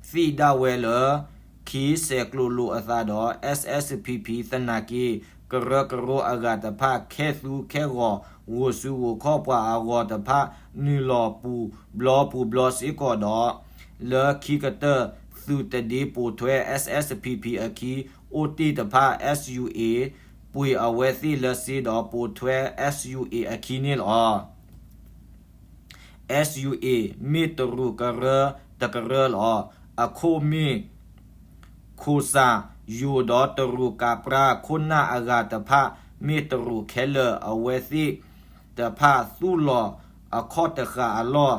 သံၣ်ဒၣ်ဝဲလၢ ခံဆဲးကျိးလိာ်အသးဒီး S S P P သနာ်က့ ကရၢကရိအဂၤတဖၣ် ခဲသူခဲဂီၤ ဂိာ်စုဂိာ်ခီၣ်ပှၤအဂီၤတဖၣ် နုာ်လီၤပူၤဘျီပူၤဘျီစ့ၢ်ကီးဒီး လၢခံကတၢၢ် သုးတဒ့ပိာ်ထွဲ S S P P အခံ အိၣ်တ့ၢ်တဖၣ် S U A ပှ့ၤအဝဲသ့ၣ်လၢစ့ဒီးပိာ်ထွဲ S U A အခံန့ၣ်လီၤ. S U A မ့ၢ်တရူးကရၢတကရၢလီၤ. အခိၣ်မ့ၢ် ခိၣ်စၣ်ယိၤဒီးတရူးကးပြါခိၣ်နၢ်အဂၤတဖၣ် မ့ၢ်တရူးခဲလၢာ် အဝဲသ့ၣ်တဖၣ်သူၣ်လီၤအခီၣ်တဃာ်အလီၢ်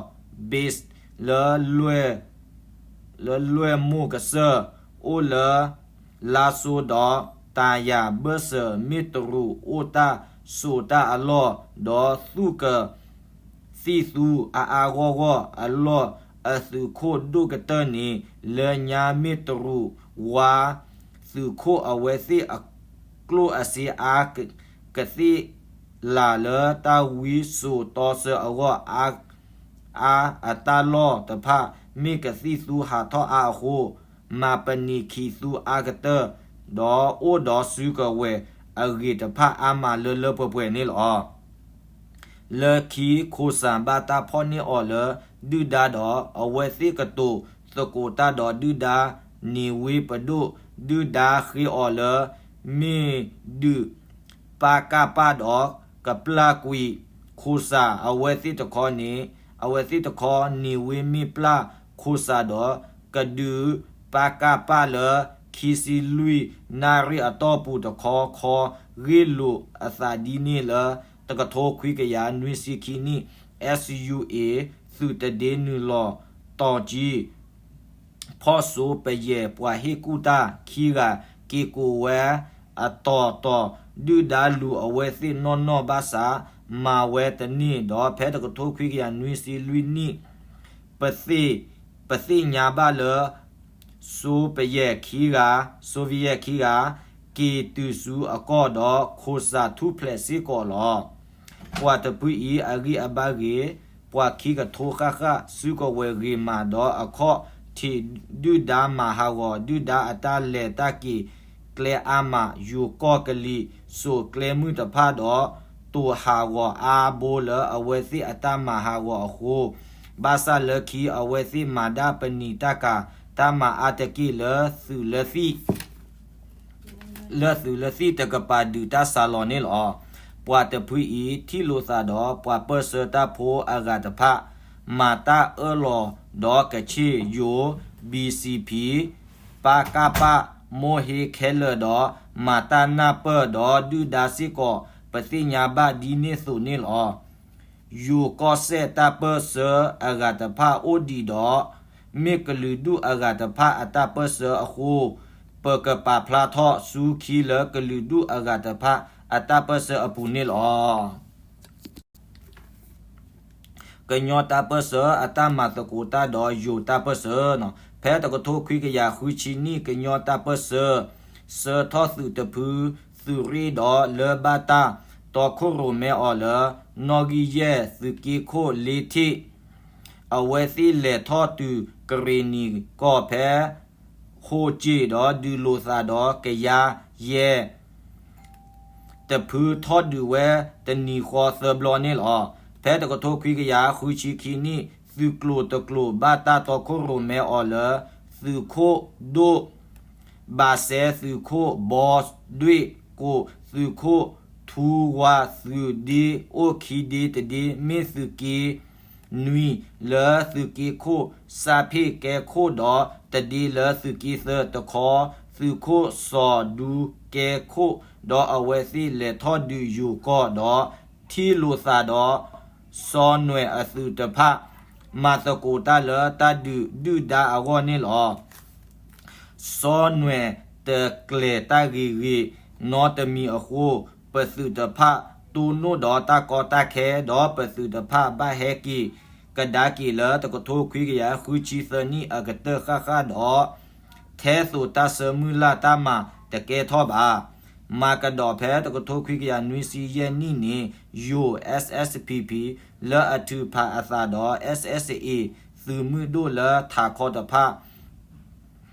base လၢ လၢလွဲၢ်မိၢ်ကစၢၢ် အိၣ်လၢ လါစိၤဒီး တၢ်ယၤဘၢၣ်စၢၤ မ့ၢ်တရူးအိၣ်တၢ်ဆိးတၢ်အလီၢ် ဒီးသူၣ်ကသံၣ်သူအါအါဂီၢ်ဂီၢ်အလီၢ် အသုးခိၣ်ဒိၣ်ကတၢၢ်န့ၣ် လၢညါမ့ၢ်တရူးဝါ သုးခိၣ်အဝဲသ့ၣ်အကျိၣ်အစ့အါ ကသ့ၣ်လၤလၢတၢ်ဝံစိာ်တီဆၢအဂီၢ် အါအတၢ်လီၢ်တဖၣ် မ့ၢ်ကသံၣ်သူဟးထီၣ်အါအဃိ မၤပနံာ်ခံသူအါကတၢၢ် ဒီးအိၣ်ဒီးစုကဝဲၤအဂ့ၤတဖၣ်အါမးလၢလၢပှဲၤပှဲၤန့ၣ်လီၤ. လၢခံခိၣ်စၣ်ဘၣ်တၢ်ဖီၣ်န့ၢ်အီၤလၢဒုၣ်ဒါဒီး အဝဲသ့ၣ်ကတိၤသကိးတၢ်ဒီးဒုၣ်ဒါန့ၣ်ဝ့ပဒိၣ် ဒုၣ်ဒါဃ့အီၤလၢ မ့ၢ်ဒုး ပကပ ဒီးကပျၢ်ကွံာ်ခိၣ်စၣ် အဝဲသ့ၣ်တခီန့ၣ် အဝဲသ့ၣ်တခီန့ၣ်ဝ့မ့ၢ်ပျၢ်ခိၣ်စၣ်ဒီး ကဒုး ပကပ လၢ ခံဆံလွံၢ်နၣ်ရံၣ်အတီၢ်ပူၤတခီခီ ဂ့ၢ်လိာ်အသးဒ်န့ၣ်လၢ တကထိခွံကယၤနွံဆံခံနံၣ် S U A သုးတဒ့နုာ်လီၤတီၤကံ ဖီၣ်စိပယဲၢ်ပှၤဟ့ၣ်ကူၣ်တၢ်ခံဂၤ က့ၤကိးဝဲအတီၤတီၤ ဒုၣ်ဒါလူၤအဝဲသ့ၣ်နီၢ်နီၢ်ဘၣ်ဆၣ် မၤဝဲတန့ၢ်ဒီး ဖဲတကထိခွံကယၤနွံဆံလွံၢ်နံၣ် ပသ့ၣ်ညါဘၣ်လၢ စိပယဲၢ်ခံဂၤ စိပယဲၢ်ခံဂၤ က့ၤတုၤဆူအကီၢ်ဒီး ခိၣ်စၣ်ထူၣ်ဖျဲးစ့ၢ်ကီးလီၤ. ပှၤတဖုအံၤအဂံၢ်အဘါဂ့ၤ, ပှၤခံကထိဃၣ်ဃၣ် စုကဝဲၤဂ့ၤမးဒီး အခီၣ်ထံးဒုၣ်ဒါမၤဟးဂီၤ ဒုၣ်ဒါအတၢ်လဲၤတၢ်က့ၤကျဲအါမး ယိၤကီၢ်ကလံၤစိးကျဲမုၢ်တဖၣ်ဒီး တိာ်ဟးဂီၤအါဘိလၢအဝဲသ့ၣ်အတၢ်မၤဟးဂီၤအဃိ ဘၣ်ဆၣ်လၢခံအဝဲသ့ၣ်မၤဒၣ်ပနံာ်တၢ်ကၤ တၢ်မၤအါတက့ၢ်လၢသုးလၢသံၣ် လၢသုးလၢသံၣ်တကပၤဒုးတၢ်စးလီၤန့ၣ်လီၤ. ပှၤတဖုအံၤထံၣ်လိာ်သးဒီးပှၤပၢၢ်ဆၢတၢ်ဖိအဂၤတဖၣ် မၤတၢ်အၢၣ်လီၤဒီးကဆ့ၣ်ယိၤ B C P ပကပ မိၢ်ဟ့ခဲလၢာ်ဒီး မၤတၢ်နၢ်ပၢၢ်ဒီးဒုၣ်ဒါစ့ၢ်ကီး ပသ့ၣ်ညါဘၣ်ဒ်န့ၣ်သိးန့ၣ်လီၤ. ယိၤကီၢ်စဲၣ်တၢ်ပၢၢ်ဆၢအဂၤတဖၣ်အိၣ်ဒံးဒီး မ့ၢ်ကလုာ်ဒူၣ်အဂၤတဖၣ်အတၢ်ပၢၢ်ဆၢအဃိ ပကပာ်ဖျါထီၣ်ဆူခံလၢကလုာ်ဒူၣ်အဂၤတဖၣ်အတၢ်ပၢၢ်ဆၢအပူၤန့ၣ်လီၤ. ကညီတၢ်ပၢၢ်ဆၢအတၢ်မၤသကိးတၢ်ဒီးယိၤတၢ်ပၢၢ်ဆၢနီၤ. ဖဲတကထိခွံကယၤဃုဆံနံၣ် ကညီတၢ်ပၢၢ်ဆၢ ဆှၢထီၣ်သုးတဖု သုးရ့ၣ်ဒီးလၢဘၣ်တၢ်တီခိၣ်ရိၣ်မဲအီၤလၢ နီၣ်ဂံၢ်ယဲၢ် သုးက့ခိၣ်လ့ထ့ၣ် အဝဲသ့ၣ်လဲၤထီၣ်တုၤကရ့ၣ်နံၤကီၢ်ဖဲ ဃိးစ့ၣ်ဒီးဒုးလိာ်သးဒီးကယၤယဲၢ် တဖုထီၣ်ဒုးဝဲတနံၤဃီသၢဘျီန့ၣ်လီၤ. ဖဲတကထိခွံကယၤဃုဆံခံနံၣ် သုးကျိၤတကျိၤဘၣ်တၢ်တီခိၣ်ရိၣ်မဲအီၤလၢ သုးခိၣ်ဒိၣ် ဘၣ်စဲသုးခိၣ်ဘီဒွ့ၣ်ကိး သုးခိၣ်ထူဝါ သုးဒ့အိၣ်ခံဒ့တဒ့ မ့ၢ်သုးက့ နွံ လၢသုးက့ခိၣ်စၣ်ဖ့ၣ်ကဲခိၣ်ဒီး တဒ့လၢသုးက့သၢတခီ သုးခိၣ်စီၤဒူကဲခိၣ် ဒီးအဝဲသ့ၣ်လဲၤထီၣ်ဒုးယိၤကီၢ်ဒီး ထံၣ်လိာ်သးဒီး စီၤနွဲၣ်အသုးတဖၣ် မၤသကိးတၢ်လၢတၢ်ဒုးဒုၣ်ဒါအဂီၢ်န့ၣ်လီၤ. စီၤနွဲၣ်တကျဲၤတၢ်ဂ့ၤဂ့ၤနီတမံၤအဃိ ပသုးတဖၣ်တိၢ်နီၣ်ဒီးတၢ်ကီတၢ်ခဲ ဒီးပသုးတဖၣ်ဘၣ်ဟဲက့ၤကဒါက့ၤလၢတကထိခွံကယၤဃုဆံသၢနံၣ်အကတၢၢ်ဃၣ်ဃၣ်ဒီး ထဲသိးတၢ်ဆၢမုၢ်လၢ်တၢ်မၤတကဲထီၣ်ဘၣ်. မၤကဒီးဖဲတကထိခွံကယၤနွံဆံယဲၢ်နံၣ်န့ၣ် ယိၤ S S P P လၢအထုးဖးအသးဒီး S S A သုးမုၢ်ဒိၣ်လၢထးခီတဖၣ်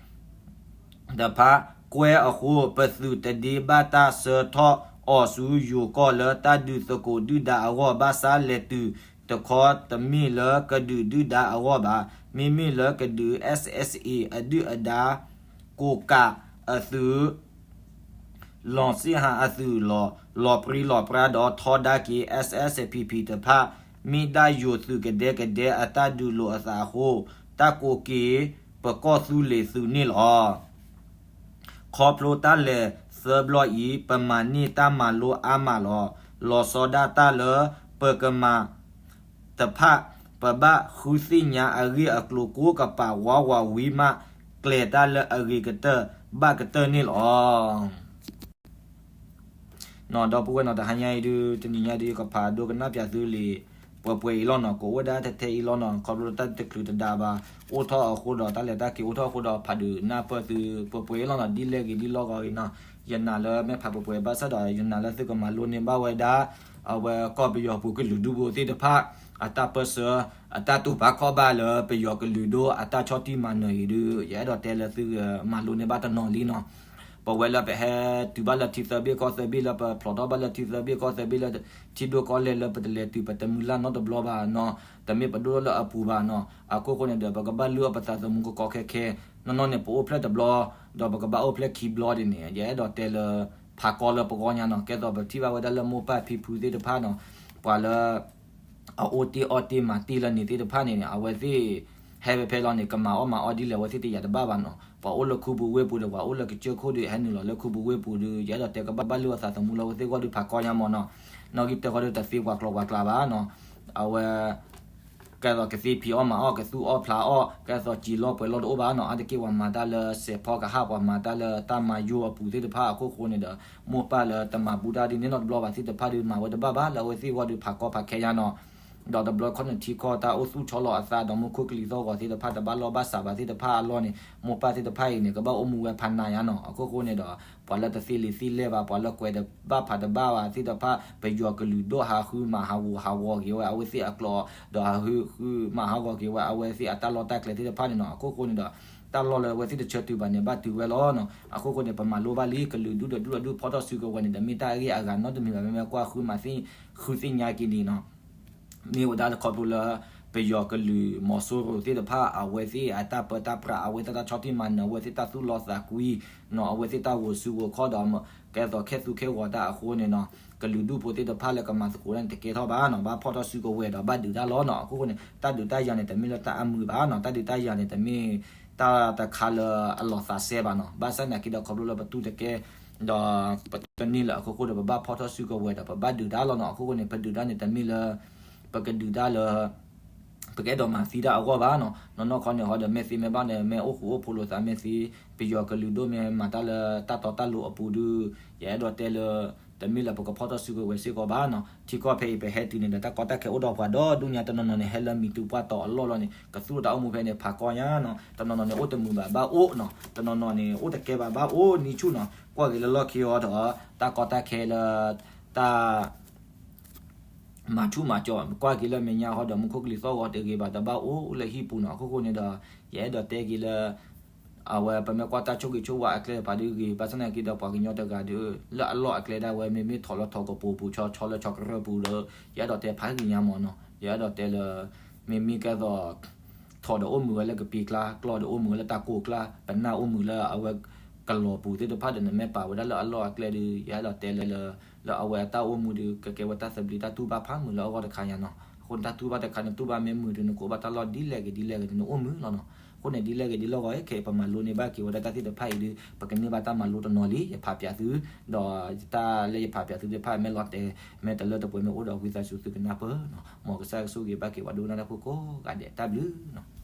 တဖၣ်ကွဲအဃိ ပသုးတဒ့ဘၣ်တၢ်ဆှၢထီၣ်အီၤဆူယိၤကီၢ်လၢတၢ်ဒုးသကိးဒုၣ်ဒါအဂီၢ် ဘၣ်ဆၣ်လဲၤတုၤတခီတမ့ၢ်လၢကဒုးဒုၣ်ဒါအဂီၢ်ဘၣ်. မ့မ့ၢ်လၢကဒုး S S A အဒုၣ်အဒါ ကိးကးအသုး လီၤစ့ၣ်ဟးအသုးလီၤ လီၤပြံလီၤပြါဒီးထီဒါက့ၤ S S P P တဖၣ် မ့ၢ်ဒၣ်ယိၤသုးကဒဲကဒဲအတၢ်ဒုးလိာ်အသးအဃိ တၢ်ကိးက့ၤပကီၢ်သူလ့ၤသုးန့ၣ်လီၤ. ခီဖျိတၢ်လဲၤသၢဘျီအံၤ ပမၤန့ၢ်တၢ်မၤလိအါမးလီၤ. လီၤဆီဒၣ်တၢ်လၢပကမၤတဖၣ် ပဘၣ်ဃုသ့ၣ်ညါအဂ့ၢ်အကျိၤကိးကပၤဝးဝးဝံၤမး ကျဲၤတၢ်လၢအဂ့ၤကတၢၢ်ဘၣ်ကတၢၢ်န့ၣ်လီၤ. ဒီပုၢ်ဝဲၢ်နီၤ တဟါညါအံၤဒုး တနံၤညါဒုး ကဖးဒိကနၣ်ပၠးသုလံာ်ပှဲၤပှဲၤအံၤလီၤနီၤ, ကအိၣ်ဝဲဒၣ်ထဲထဲအံၤလီၤနီၤ, ခီဖျိတၢ်တချုးတဒါဘၣ်, အိၣ်ထီၣ်အဃိဒီး တၢ်လဲၤတၢ်က့ၤအိၣ်ထီၣ်အဃိဒီး ဖးဒုးနၢ်ပၢၢ်သုပှဲၤပှဲၤအံၤလီၤနီၤ, ဒ်လဲၣ်ဂ့ၤဒ်လဲၣ်ဂ့ၤနီၤ, ယနာ်လၢမ့ၢ်ဖးပှဲၤပှဲၤ ဘၣ်ဆၣ်ဒီး ယနာ်လၢသုကမၤလိန့ၢ်ဘၣ်ဝဲဒၣ် အဝဲကီၢ်ပယီၤပူၤကလုာ်ဒူၣ်ဖိသ့ၣ်တဖၣ် အတၢ်ပၢၢ်ဆၢ အတၢ်တူၢ်ဘၣ်ခီၣ်ဘၣ်လၢပယီၤကလုာ်ဒိၣ်အတၢ်ဆီၣ်တံၢ်မၤနၢၤအံၤဒုး ယအဲၣ်ဒိးတဲလၢသုမၤလိန့ၢ်ဘၣ်တနီၤလံနီၤ. ပဝဲလၢပဟဲတုၤဘၣ်လၢထံသၢဘ့ၣ်ကီၢ်သၢဘ့ၣ် လၢပဖျိးထီၣ်ဘၣ်လၢထံသၢဘ့ၣ်ကီၢ်သၢဘ့ၣ်လၢ ထံဒိၣ်ကီၢ်လဲၢ်လၢပတလဲၤတုၤပတမုၢ်လၢ်နီတဘျီဘၣ်နီၤ, တမ့ၢ်ပဒိၣ်ထီၣ်လၢအပူၤဘၣ်နီၤ, အခိၣ်ဃိန့ၣ်ဒီး ပကဘၣ်လုၢ်အီၣ်ပသးသမူကကီခဲခဲ, နီၢ်နီၢ်န့ၣ် ပအိၣ်ဖျဲၣ်တဘျီ ဒီးပကဘၣ်အိၣ်ဖျဲၣ်ခံဘျီဒ်န့ၣ် ယအဲၣ်ဒိးတဲလၢ ဖးကီလၢပဂီၢ်ညါနီၤ, ကဲသိးပထံၣ်ဘၣ်ဝဲဒၣ်လၢမိၢ်ပၢ်ဖံဖုသ့ၣ်တဖၣ်နီၤ, ပှၤလၢ အအိၣ်တ့ၢ်အီၣ်တ့ၢ်မၤတ့ၢ်လၢန့ၣ်သ့ၣ်တဖၣ်န့ၣ်န့ၣ် အဝဲသ့ၣ် ဟဲဖဲဖဲလီၤန့ၣ် ကမၤအီၣ်မၤအီဒ်လဲၣ် အဝဲသ့ၣ်တယာ်တဘၣ်ဘၣ်နီၤ, ပှၤအိၣ်လၢခူပူၤဝ့ၢ်ပူၤဒီး ပှၤအိၣ်လၢကစၢၢ်ခိၣ်ဒီး ဟဲနုာ်လီၤလၢခူပူၤဝ့ၢ်ပူၤဒီး ယအဲၣ်ဒိးတဲကဘၣ်လုၢ်အီၣ်သးသမူလၢအဝဲသ့ၣ်ဂီၢ်ဒီးဖးကီညါမးနီၤ, နီၣ်ဂံၢ်တၢ်ဃီဒီးတသ့ပှၤကျိၤပှၤကျဲဘၣ်နီၤ, အဝဲ ကဲသိးကသ့ဖံးအီၣ်မၤအီၣ် ကသူၣ်အီၣ်ဖျးအီၣ် ကဲသိးစံးလီၢ်ပှဲၤလီၢ်တအိၣ်ဘၣ်နီၤ, အါတက့ၢ်ပှၤမၤတၢ်လၢစဲးဖီကဟၣ် ပှၤမၤတၢ်လၢတၢ်မၤယိၢ်အပူၤသ့ၣ်တဖၣ်အခိၣ်ဃိန့ၣ်ဒီး မိၢ်ပၢ်လၢတမၤဘူးတၢ်ဒ်န့ၣ်နီတဘျီဘၣ်သ့ၣ်တဖၣ်ဒီး မၤဝဲတဘၣ်ဘၣ်လၢအဝဲသ့ၣ်ဂီၢ်ဒီးဖးကီဖးခဲညါနီၤ, ဒီးတဘျီခီန့ၣ်ထံကီၢ်တၢ်အိၣ်သူၣ်ဆီလီၤအသးဒီးမူခိၣ်ကလံၤသီၣ်ဂီၤသ့ၣ်တဖၣ် တဘၣ်လိာ်ဘၣ်စးဘၣ်သ့ၣ်တဖၣ်အလီၢ်န့ၣ် မိၢ်ပၢ်သ့ၣ်တဖၣ်အံၤန့ၣ် ကဘၣ်အိၣ်မူဝဲဖးနးညါနီၤ, အခိၣ်ဃိန့ၣ်ဒီး ပှၤလၢတသ့လံာ်သ့လဲၢ်ဘၣ် ပှၤလၢကွဲးတဘၣ်ဖးတဘၣ်ဘၣ်သ့ၣ်တဖၣ် ပယီၤကလုာ်ဒိၣ်ဟးဃုမၤဟးဂူာ်ဟးဂီၤက့ၤဝဲအဝဲသ့ၣ်အကျိာ် ဒီးဟးဃုမၤဟးဂီၤက့ၤဝဲအဝဲသ့ၣ်အတၢ်လီၢ်တၢ်ကျဲသ့ၣ်တဖၣ်န့ၣ်နီၤ, အခိၣ်ဃိန့ၣ်ဒီး တၢ်လီၢ်လၢအဝဲသ့ၣ်တဆၢတုၤဘၣ်န့ၣ် ဘၣ်တုၤဝဲလီၤနီၤ, အခိၣ်ဃိန့ၣ် ပမၤလိဘၣ်လံ ကလုာ်ဒူၣ်ဒီးဒူၣ်ဒီးဒူၣ်ဖီၣ်ထီၣ်စုကဝဲၤန့ၣ်ဒီး မ့ၢ်တၢ်အဂ့ၢ်အဂၤနီတမံၤဘၣ် မ့မ့ၢ်ကွၢ်ဃုမၤသ့ၣ် ဃုသ့ၣ်ညါက့ၤန့ၣ်နီၤ မ့ၢ်ဝဲဒၣ်လၢခီဖျိလၢ ပယီၤကလုာ်မီၤစိရိၤသ့ၣ်တဖၣ် အဝဲသ့ၣ်အတၢ်ပၢတၢ်ပြး အဝဲသ့ၣ်တၢ်ဆီၣ်တံၢ်မၤနၢၤ အဝဲသ့ၣ်တၢ်သူၣ်လီသးကွံ နီၤ အဝဲသ့ၣ်တၢ်ဂိၤဆူဂိၤခီၣ်ဒီး ကဲသိးခဲသူၣ်ခဲဂီၤတၢ်အဃိန့ၣ်နီၤ ကလုာ်ဒူၣ်ဖိသ့ၣ်တဖၣ်လၢကမၤသကိးတၢ်န့ၣ် တကဲထီၣ်ဘၣ်နီၤ ဘၣ်ဖီၣ်ထီၣ်စုကဝဲၤဒီးဘၣ်ဒုးတၢ်လီၤနီၤ အခိၣ်ဃိန့ၣ် တၢ်ဒုးတၢ်ယၤန့ၣ် တမ့ၢ်လၢတၢ်အမုာ်ဘၣ်နီၤ တၢ်ဒုးတၢ်ယၤန့ၣ် တမ့ၢ်တၢ်တခါလၢအလီၤသးစဲဘၣ်နီၤ ဘၣ်ဆၣ်သနာ်က့ဒီးခီဖျိလၢပတူၢ်တကဲ ဒီးပတန့ၢ်လၢအခိၣ်ဃိဒီး ပဘၣ်ဖီၣ်ထီၣ်စုကဝဲၤဒီး ပဘၣ်ဒုးတၢ်လီၤနီၤ အခိၣ်ဃိန့ၣ် ပဒုးတၢ်န့ၣ် တမ့ၢ်လၢ ပကဒုးတၢ်လၢ ပကအဲၣ်ဒိးမၤသံတၢ်အဂီၢ်ဘၣ်နီၤ. နီၢ်နီၢ်ခီန့ၣ်ဟီဒီး မ့ၢ်သ့မ့ၢ်ဘၣ်န့ၣ် မ့ၢ်အိၣ်ဃူအိၣ်ဖိးလိာ်သး မ့ၢ်သ့ ပယီၤကလုာ်ဒိၣ်မ့ၢ်မၤတၢ်လၢတၢ်တီတၢ်လိၤအပူၤဒုး ယအဲၣ်ဒိးတဲလၢ တမ့ၢ်လၢပကဖီၣ်ထီၣ်စုကဝဲၤစ့ၢ်ကီးဘၣ်နီၤ. ထံကီၢ်ဖဲအံၤပဟဲတုၤန့ၣ်ဒီး တၢ်ကီတၢ်ခဲအိၣ်ဒီးပှၤဒီဒူၣ်ညါ တနီၤနီၤန့ၣ် ဟဲလၢမံၤတူပှၢ်တီၤအလီၢ်လီၢ်န့ၣ် ကသူၣ်တၢ်အိၣ်မူဖဲန့ၣ် ဖးကီညါနီၤ. တနီၤနီၤန့ၣ် အိၣ်တမုာ်ဘၣ်ဘၣ်အိၣ်နီၤ. တနီၤနီၤန့ၣ် အိၣ်တကဲဘၣ်ဘၣ်အိၣ်နံၣ်ဆူၣ်နီၤ. ကွၢ်က့ၤလၢလီၢ်ခံဟီဒီး တၢ်ကီတၢ်ခဲလၢ တၢ် မၤဆူၣ်မၤကၠီ ကွၢ်က့ၤလၢမဲာ်ညါဟီဒီး မူခိၣ်ကလံၤသီၣ်ဂီၤတဂ့ၤဘၣ်တဘၣ်အိၣ်လၢဟံၣ်ပူၤနီၤ. အခိၣ်ဃိန့ၣ်ဒီး ယအဲၣ်ဒိးတဲက့ၤလၢ အဝဲပမ့ၢ်ကွၢ်တၢ်ဆိၣ်ဂ့ၤဆိၣ်ဝါအကျဲတဖၣ်ဒုးဂ့ၤ ဘၣ်ဆၣ်သနာ်က့ဒီး ပှၤကညီတဂၤဒီး လၢအလီၢ်အကျဲဒၣ်ဝဲ မ့မ့ၢ်ထီၣ်လၢထီၣ်ကပူၤပူၤ ဆီဆီလၢဆီကရၢၢ်ပူၤဒီး ယအဲၣ်ဒိးတဲဖးဂ့ၤညါမးနီၤ. ယအဲၣ်ဒိးတဲလၢ မ့မ့ၢ်ကဲသိး ထီၣ်ဒီးအိၣ်မုာ်ဝဲလၢကပံၤကျါ ကျီၢ်ဒီးအိၣ်မုာ်ဝဲလၢတၢ်ကိၢ်ကျါ ပနၢ်အိၣ်မုာ်လၢအဝဲကလီၤပူၤသ့ၣ်တဖၣ်ဒီး နမ့ၢ်ပာ်ဝဲဒၣ်လၢအလီၢ်အကျဲဒီး ယအဲၣ်ဒိးတဲလၢ လၢအဝဲအတၢ်အိၣ်မူဒီး ကကဲဝဲတၢ်သဘျ့တၢ်တူၢ်ဘၣ်ဖးမုာ်လၢအဂီၢ်တခါညါနီၤ. အဃိန့ၣ် တၢ်တူၢ်ဘၣ်တခါန့ၣ် တူၢ်ဘၣ်မ့ၢ်မုာ်ဒီး နကအိၣ်ဘၣ်တၢ်လီၢ်ဒ်လဲၣ်ဂ့ၤဒ်လဲၣ်ဂ့ၤဒီး နအိၣ်မုာ်လီၤနီၤ. အဃိန့ၣ် ဒ်လဲၣ်ဂ့ၤဒ်လဲၣ်ဂ့ၤ ခဲအံၤပမၤလိန့ၢ်ဘၣ်က့ၤဝဲဒၣ်တၢ်သ့ၣ်တဖၣ်အံၤဒီး ပကန့ၢ်ဘၣ်တၢ်မၤလိတနီၤလံ ယဖးပၠးသု ဒီးတၢ်လၢယဖးပၠးသုသ့ၣ်တဖၣ် မ့ၢ်လီၤတဲာ် မ့ၢ်တလၢတပှဲၤမ့ၢ်အိၣ်ဒီး ဝံသးစူၤသုကနၢ်ပၢၢ်နီၤ. မ်ကစၢ်ယွၤကဆိၣ်ဂ့ၤဘၣ်က့ၤပှၤဒိကနၣ်တၢ်ဖိကိးဂၤဒဲး တၢ်ဘျုးနီၤ.